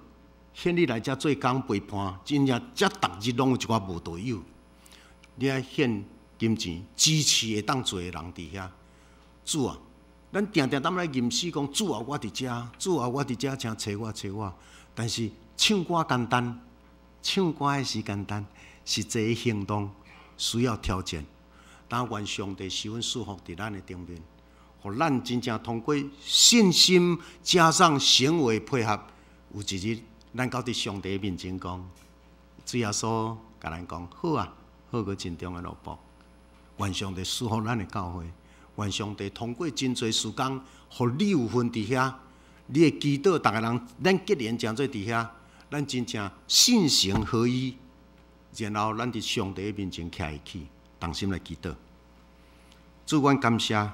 獻你來遮做工陪伴，真正遮逐日攏有一寡慕道友。你愛獻金錢支持會當做的人佇遐。主啊，咱定定踮咧吟詩講主啊，我佇遮，主啊，我佇遮，請揣我揣我。但是唱歌簡單，唱歌的是簡單，實際行動需要挑戰。但願上帝賜阮祝福佇咱的頂面，予咱真正通過信心加上行為配合，有一日。咱到佇上帝面前講，主耶穌共咱講好啊，好閣盡忠的奴僕。願上帝祝福咱的教會，願上帝通過真濟時間，予你有份佇遐，你的祈禱，逐个人，咱結連成做佇遐，咱真正信行合一，然後咱佇上帝面前徛會起，同心來祈禱。主，阮感謝，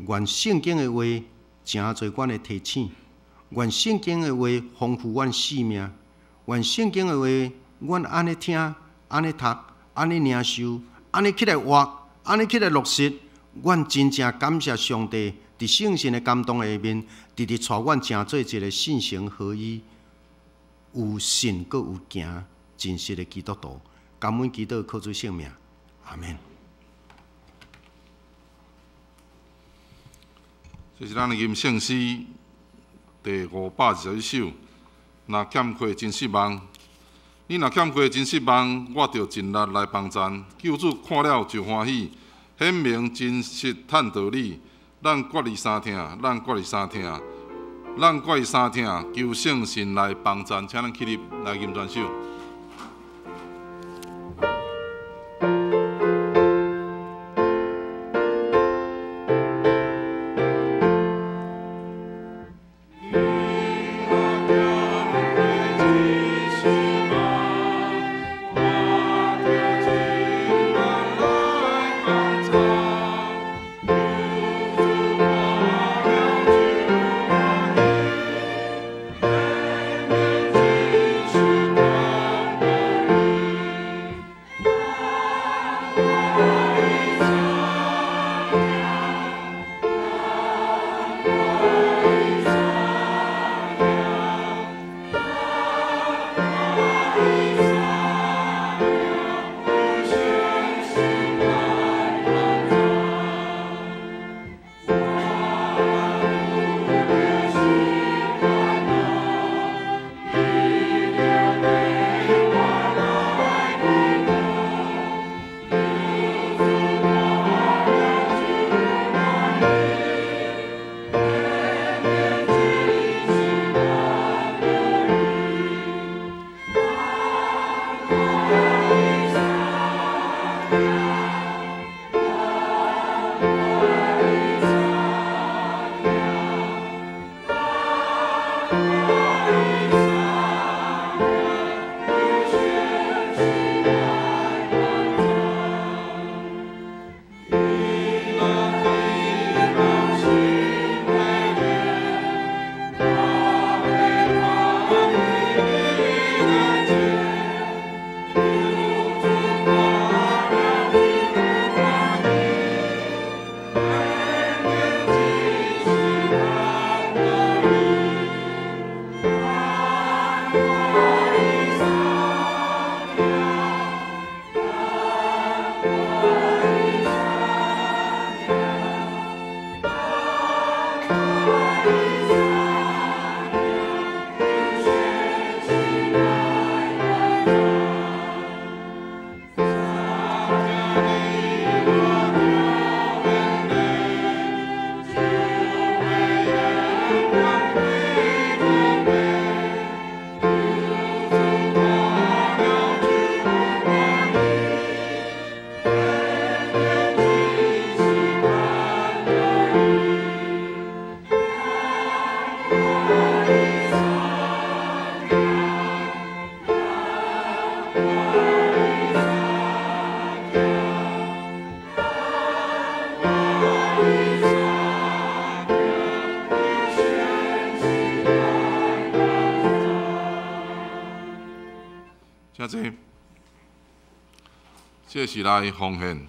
願聖經的話成做阮的提醒。願聖經的話豐富阮生命，願聖經的話，阮按呢聽，按呢讀，按呢領受，按呢起來活，按呢起來落實。阮真正感謝上帝，佇聖神的感動下面，直直帶阮成做一个信行合一、有信閣有行真實的基督徒。感恩祈禱，靠主聖名，阿們。這是咱的吟聖詩第521首。若欠缺真失望，你若欠缺真失望，我著盡力來幫贊。救主看了就歡喜，顯明真實趁道理。咱決意相疼，咱決意相疼，咱決意相疼，求聖神來幫贊，請咱起立來吟全首。你。請坐。這是來奉獻。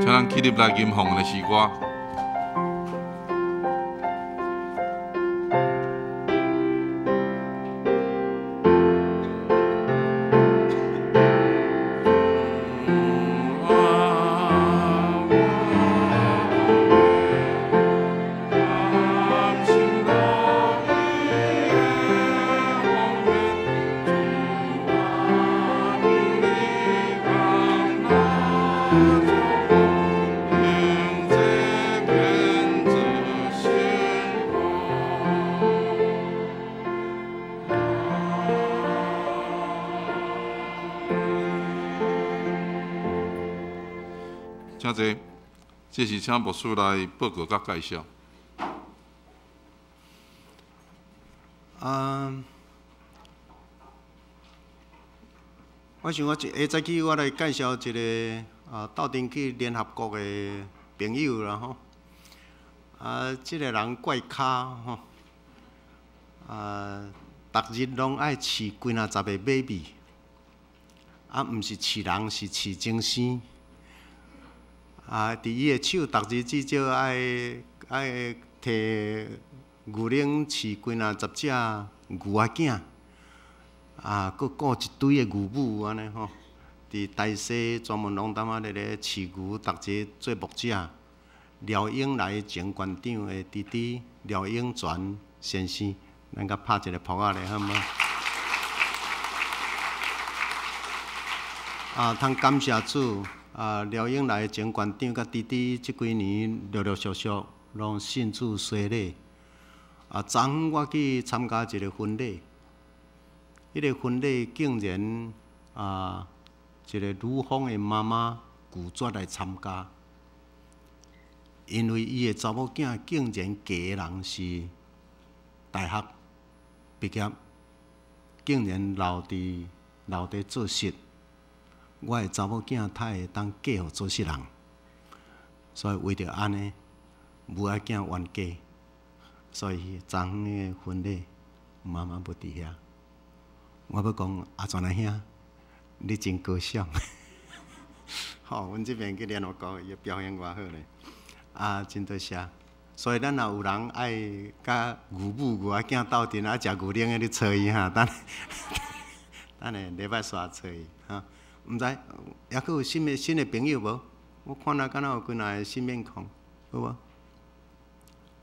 請咱起立來吟奉的詩歌。請坐，這是請牧師來報告佮介紹。啊，我想我一下早起我來介紹一個啊，鬥陣去聯合國的朋友啦吼。啊，這個人怪咖吼。啊，逐日攏愛飼幾若十個 baby，啊，毋是飼人，是飼精生。啊！佇伊的手，逐日至少愛摕牛奶飼幾若十隻牛仔囝，啊，閣顧一堆的牛母按呢吼。佇台西專門攏當仔咧咧飼牛，逐日做牧者。廖永來前館長的弟弟廖永全先生，咱共拍一个噗仔咧，好無？啊，通感謝主。啊，廖永來前館長佮弟弟，這幾年陸陸續續攏信主洗禮。啊，昨昏我去參加一個婚禮，彼個婚禮竟然啊，一個女方的媽媽拒絕來參加，因為伊的查某囝竟然嫁的人是大學畢業，竟然留佇做事。我的查某囝，他會當嫁予做事人，所以為著按呢，母仔囝冤家，所以昨昏的婚禮，媽媽無佇遐。我欲講阿全阿兄，你真高尚。吼，阮這邊去聯合國，伊表現偌好咧。啊，真多謝。所以咱若有人愛佮牛母牛仔囝鬥陣，愛食牛奶的，你揣伊哈，等等下禮拜煞揣伊哈。毋知，抑閣有新的朋友無？我看來敢若有幾若個新面孔，好無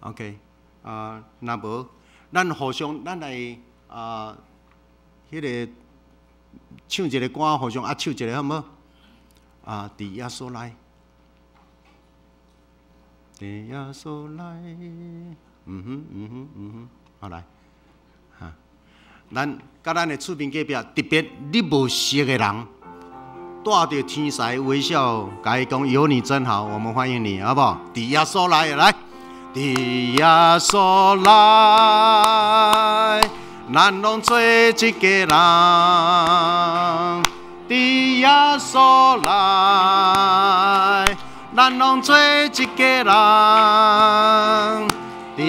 ？OK，啊，若無，咱互相，咱來啊，彼个唱一个歌，互相握手一下，好無？啊，佇耶穌內，佇耶穌內，嗯哼，嗯哼，嗯哼，好來，哈，咱佮咱的厝邊隔壁，特別你無熟的人。帶著天使微笑，共伊講有你真好，我們歡迎你，好不好？佇耶穌內，來，佇耶穌內，咱攏做一家人。佇耶穌內，咱攏做一家人。佇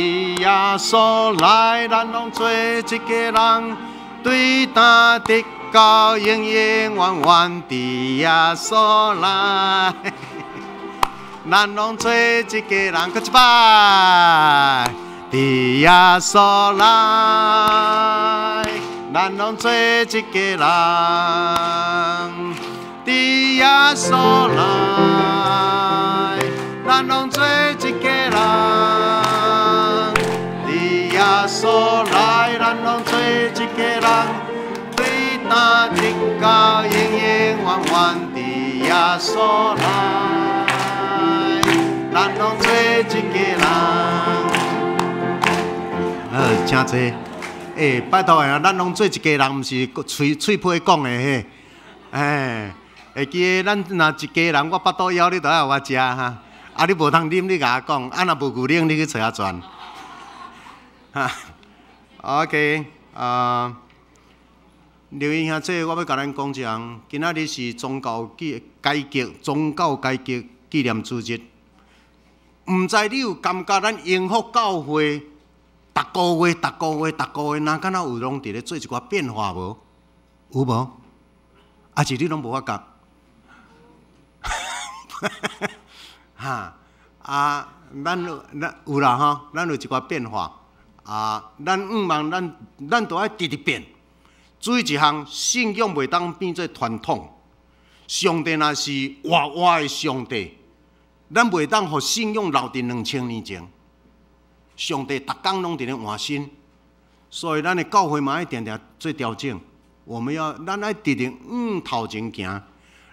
耶穌內，咱攏做一家人。對擔得到永永遠遠，佇耶穌內，咱攏做一家人。閣一擺，佇耶穌內，咱攏做一家人。佇耶穌內，咱攏做一家人。佇耶穌內，咱攏做一家人。對擔得到永永遠遠，佇耶穌內，咱攏做一家人。好，請坐。欸，拜託啊，咱攏做一家人，毋是喙喙皮講的嘿。欸，會記得咱若一家人，我腹肚枵，你都愛予我食哈。啊，你無通啉，你共我講。啊，若無牛奶，你去揣阿轉。哈，OK，啊，劉英兄，這我欲共咱講一項。今仔日是宗教紀改革、宗教改革紀念主日。毋知你有感覺咱榮福教會，逐個月、逐個月、逐個月，若敢若有攏佇咧做一寡變化無？有無？抑是你攏無發覺？哈啊！咱有咱有啦吼，咱有一寡變化啊！咱向望咱咱都愛直直變。注意一項，信仰袂當變做傳統。上帝若是活活的上帝，咱袂當予信仰留佇2000年前。上帝逐工攏佇咧換新，所以咱的教會嘛愛定定做調整。我們要咱愛直直向頭前行。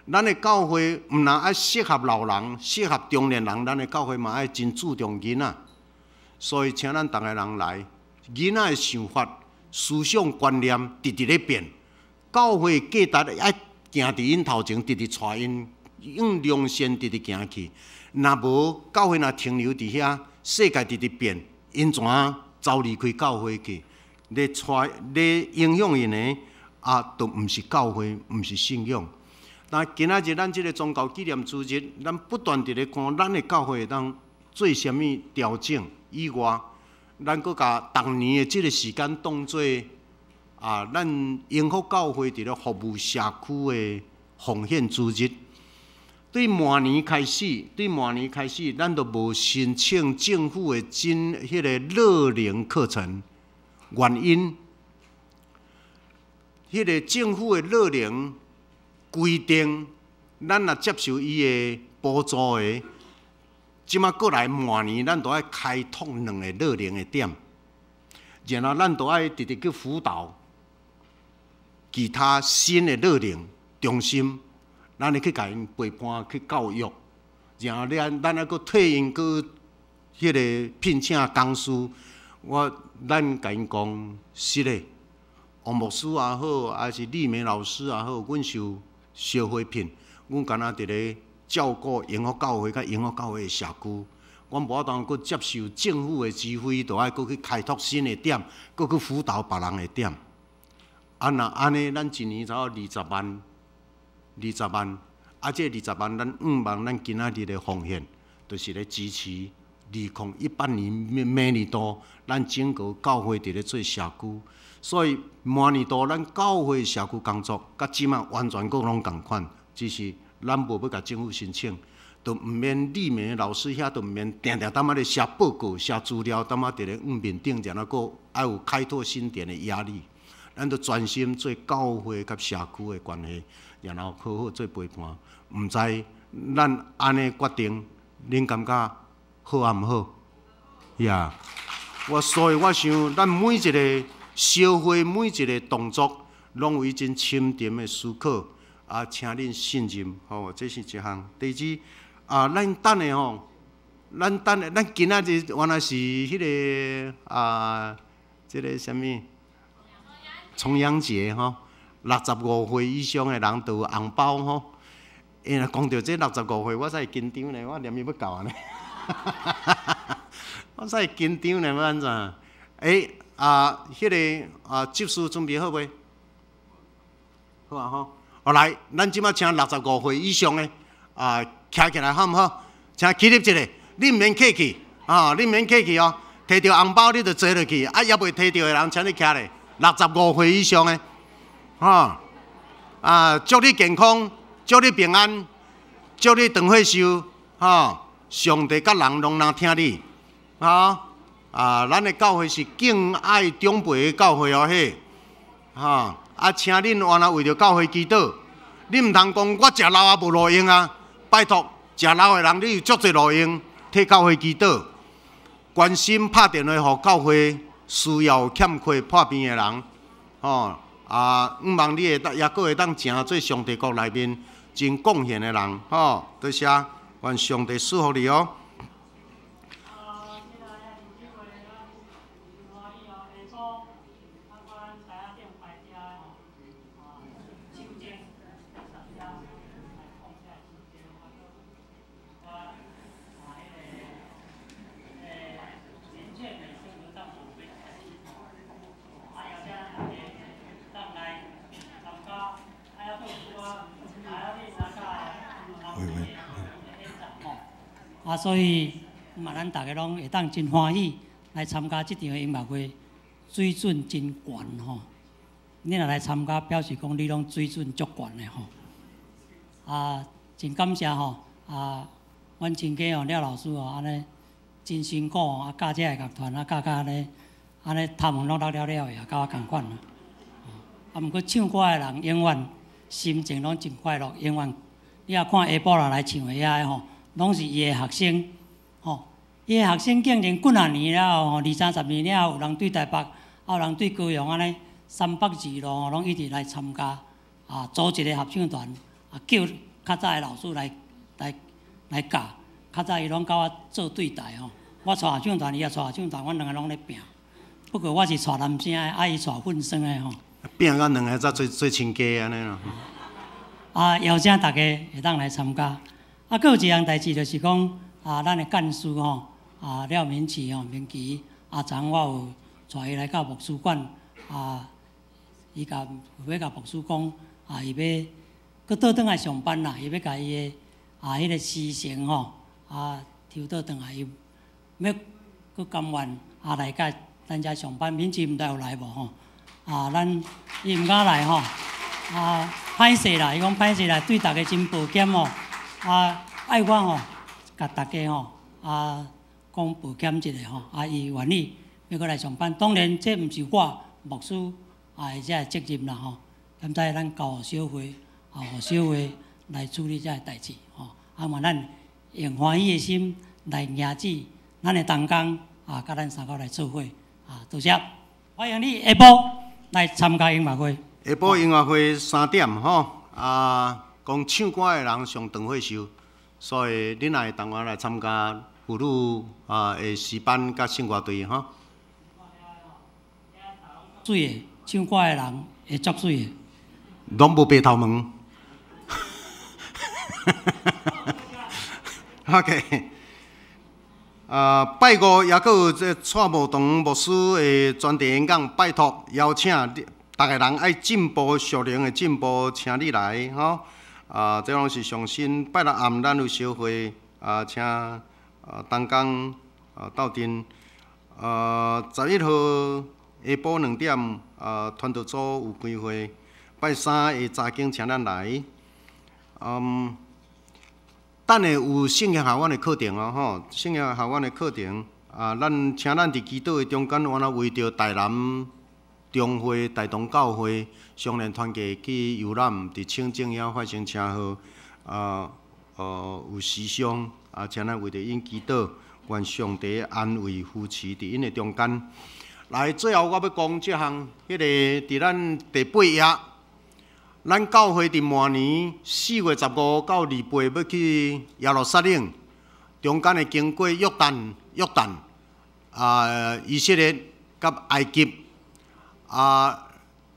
咱的教會毋但愛適合老人、適合中年人，咱的教會嘛愛真注重囡仔。所以，請咱逐个人來，囡仔的想法、思想觀念直直咧變。教會價值愛行佇𪜶頭前，直直帶𪜶用良善直直行去。若無教會若停留佇遐，世界直直變，𪜶怎走離開教會去？咧帶咧影響𪜶的啊，都毋是教會，毋是信仰。但今仔日咱這个宗教紀念主日，咱不斷佇咧看咱的教會會當做啥物調整以外，咱閣共逐年的這个時間當做啊，咱榮福教會佇咧服務社區的奉獻主日。對明年開始，對明年開始，咱都無申請政府的真彼个樂齡課程，原因，彼个政府的樂齡規定，咱若接受伊的補助的，這馬過來明年，咱都愛開拓兩个樂齡的點，然後咱都愛直直去輔導其他新的樂齡中心，咱會去共𪜶陪伴去教育，然後咱咱猶閣替𪜶閣彼个聘請講師，我咱共𪜶講是咧，王牧師也好，還是麗梅老師也好，阮受小會聘，阮敢若佇咧照顧榮福教會佮榮福教會的社區，阮無法度閣接受政府的指揮，就愛閣去開拓新的點，閣去輔導別人的點。啊，若按呢，咱一年才二十萬，二十萬，啊，這二十萬，咱向望咱今仔日的奉獻，就是咧支持2018年明年度，咱整個教會佇咧做社區。所以明年度咱教會社區工作，佮這馬完全閣攏仝款，只是咱無欲共政府申請，就毋免麗梅老師遐，就毋免定定淡仔咧寫報告、寫資料，淡仔佇咧向面頂，然後閣愛有開拓新店的壓力。咱就專心做教會佮社區的關係，然後好好做陪伴。毋知咱按呢決定，恁感覺好抑毋好？呀，我所以我想，咱每一个小會每一个動作，攏有伊真深沉的思考。啊，請恁信任，吼，這是一項。第二，啊，咱等下吼，咱等下，咱今仔日原來是彼个啊，這个啥物？重陽節吼，65歲以上的人都有紅包吼。欸，若講著這65歲，我才會緊張呢，我連伊欲到按呢，我才會緊張呢，欲按怎？欸，啊，彼个啊，執事準備好未？好啊吼，好來，咱這擺請六十五歲以上的啊，徛起來好毋好？請起立一下，你毋免客氣，啊，你毋免客氣哦。提著紅包你就坐落去，啊，猶未提著的人，請你徛咧。六十五歲以上的，吼，啊，祝你健康，祝你平安，祝你長歲壽，吼，上帝佮人攏若疼你，吼，啊，咱的教會是敬愛長輩的教會哦，嘿，吼，啊，請恁原來為著教會祈禱，你毋通講我誠老啊無路用啊，拜託，誠老的人你有足濟路用，替教會祈禱，關心拍電話予教會需要欠缺破病的人，吼，啊，向望你會當，猶閣會當成做上帝國內面真貢獻的人，吼，多謝，願上帝賜福你哦。啊，所以嘛，咱逐家攏會當真歡喜來參加這場的音樂會，水準真懸吼。你若來參加，表示講你攏水準足懸的吼。啊，真感謝吼，啊，阮親家吼廖老師吼，按呢真辛苦吼，啊教這个樂團啊教甲按呢，按呢頭毛攏落了了的，佮我仝款啦。啊，毋過唱歌的人永遠心情攏真快樂，永遠。你若看下晡日來唱的遐个吼，攏是伊的學生，吼，伊的學生竟然幾若年了後，吼，二三十年了後，有人對台北，啊有人對高雄按呢，三北二路吼，攏一直來參加，啊，組一個合唱團，啊，叫較早的老師來來來教，較早伊攏佮我做對台吼，我帶合唱團，伊也帶合唱團，阮兩个攏咧拚。不過我是帶男聲的，啊，伊帶混聲的吼。拚到兩个才做做親家按呢啦。啊，邀請大家會當來參加。啊，閣有一項代誌就是講，啊，咱的幹事吼，啊，廖明奇吼，明奇，啊，昨昏我有帶伊來到牧師館，啊，伊共欲共牧師講，啊，伊欲閣倒轉來上班啦，伊欲共伊的啊，彼个師承吼，啊，抽倒轉來，伊欲閣甘願啊來佮咱遮上班，明奇毋知有來無吼？啊，咱伊毋敢來吼，啊，歹勢啦，伊講歹勢啦，對逐家真抱歉吼。啊，愛我吼，共逐家吼，啊，講抱歉一下吼，啊，伊願意欲閣來上班。當然，這毋是我牧師啊，這个責任啦吼。現在咱交予小會，啊，予小會來處理這个代誌吼。啊，嘛，咱用歡喜的心來迎接咱的同工啊，佮咱三個來做伙啊，多謝，歡迎你下晡來參加音樂會。下晡音樂會3點吼，啊。講唱歌的人上長歲壽，所以恁也會當來參加婦女啊的詩班佮聖樂隊吼。媠的，唱歌的人會足媠的。攏無白頭毛。OK。啊，拜五猶閣有這蔡慕堂牧師的專題演講，拜託邀請逐个人愛進步，屬靈的進步，請你來吼。啊，這攏是上新。拜六暗咱有小會，啊，請啊同工啊鬥陣。啊，11號下晡2點，啊，團道組有開會。拜三下早間請咱來。嗯，等下有聖經學院的課程哦，吼，聖經學院的課程。啊，咱請咱佇祈禱的中間，原來為著台南中會、大同教會雙連團契去遊覽，佇清境遐發生車禍，啊，有死傷，啊，請咱為著𪜶祈禱，願上帝安慰扶持佇𪜶的中間。來，最後我欲講這項，彼个佇咱第八頁，咱教會佇明年4月15到28欲去耶路撒冷，中間會經過約旦、約旦，啊，以色列佮埃及。啊，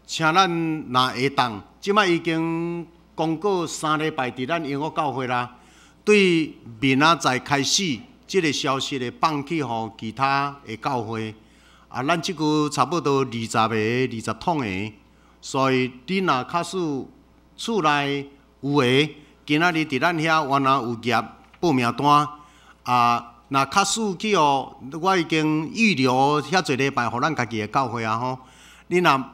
請咱若會當，這擺已經公告3礼拜伫咱英国教会啦。对明仔载开始，这个消息会放去予其他的教会。啊，咱这久差不多20个、20桶个，所以你若假使厝内有的，今仔日伫咱遐原来有夹报名单啊。若假使去予，我已经预留遐济礼拜，予咱家己的教会啊吼。你若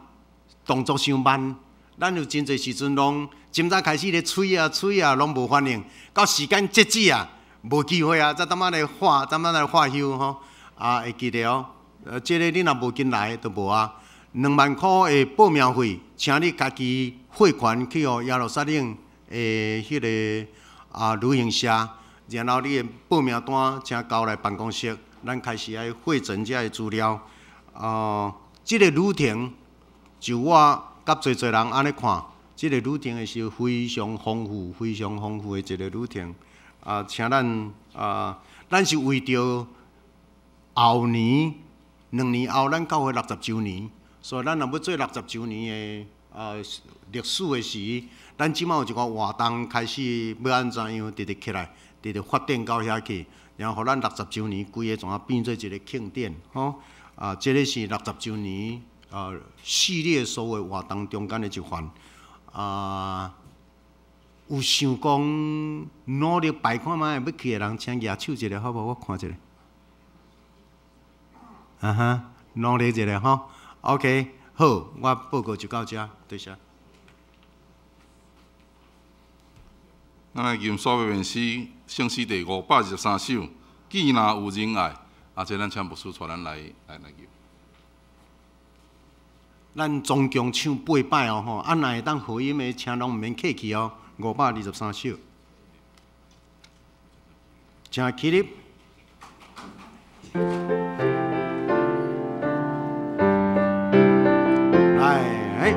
动作伤慢，咱有真济时阵拢真早开始咧催啊催啊，拢无反应。到时间截止啊，无机会啊，才淡仔来画，淡仔来画休吼。啊，会记得哦。这个你若无紧来，就无啊。2万箍的报名费，请你家己汇款去予耶路撒冷的彼个啊旅行社，然后你的报名单请交来办公室，咱开始爱汇整这个资料。这个旅程，就我佮济济人按呢看，这个旅程是非常丰富、非常丰富的一个旅程。啊，请咱啊，咱是为著后年2年后，咱教会六十周年，所以咱若欲做六十周年的啊历史的时，咱这马有一个活动开始欲按怎样，直直起来，直直发展到遐去，然后予咱六十周年规个怎啊变做一个庆典，吼。啊，这个是六十周年啊系列所有活动中间的一环。啊，有想讲努力摆看觅欲去的人，请举手一下好无？我看一下。啊哈，努力一下吼。OK，好，我报告就到遮，多谢。咱来吟刷面诗，圣诗第523首，既若有仁爱，啊，这咱请牧师带咱来吟。咱总共唱八摆哦吼，啊，若会当合音的，请拢毋免客气哦。523首，请起立。来。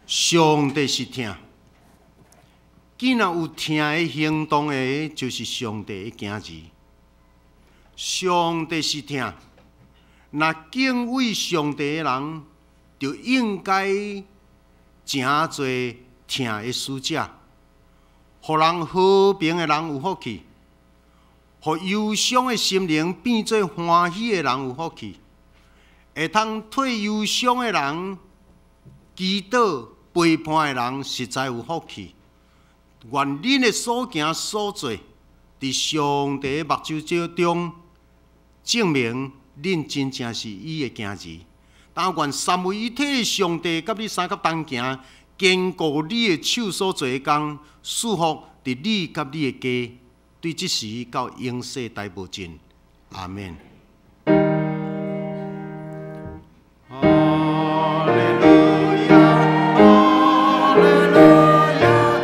上帝是疼，既然有疼的行动的，就是上帝的囝儿。上帝是疼，若敬畏上帝的人，就应该成做疼的使者，予人和平的人有福气，予忧伤的心灵变做欢喜的人有福气，会通替忧伤的人祈祷。背叛的人实在有福气。愿恁的所行所做，伫上帝的目睭中证明恁真正是伊的囝儿。但愿三位一体的上帝佮你相佮同行，坚固你的手所做的工，赐福伫你佮你的家，对这时到永世代无尽。阿们。哈利路亚，哈利路亚。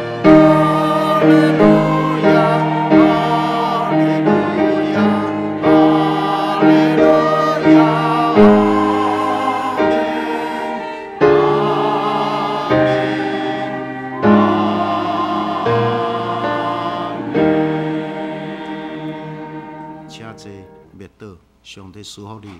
上帝賜福你。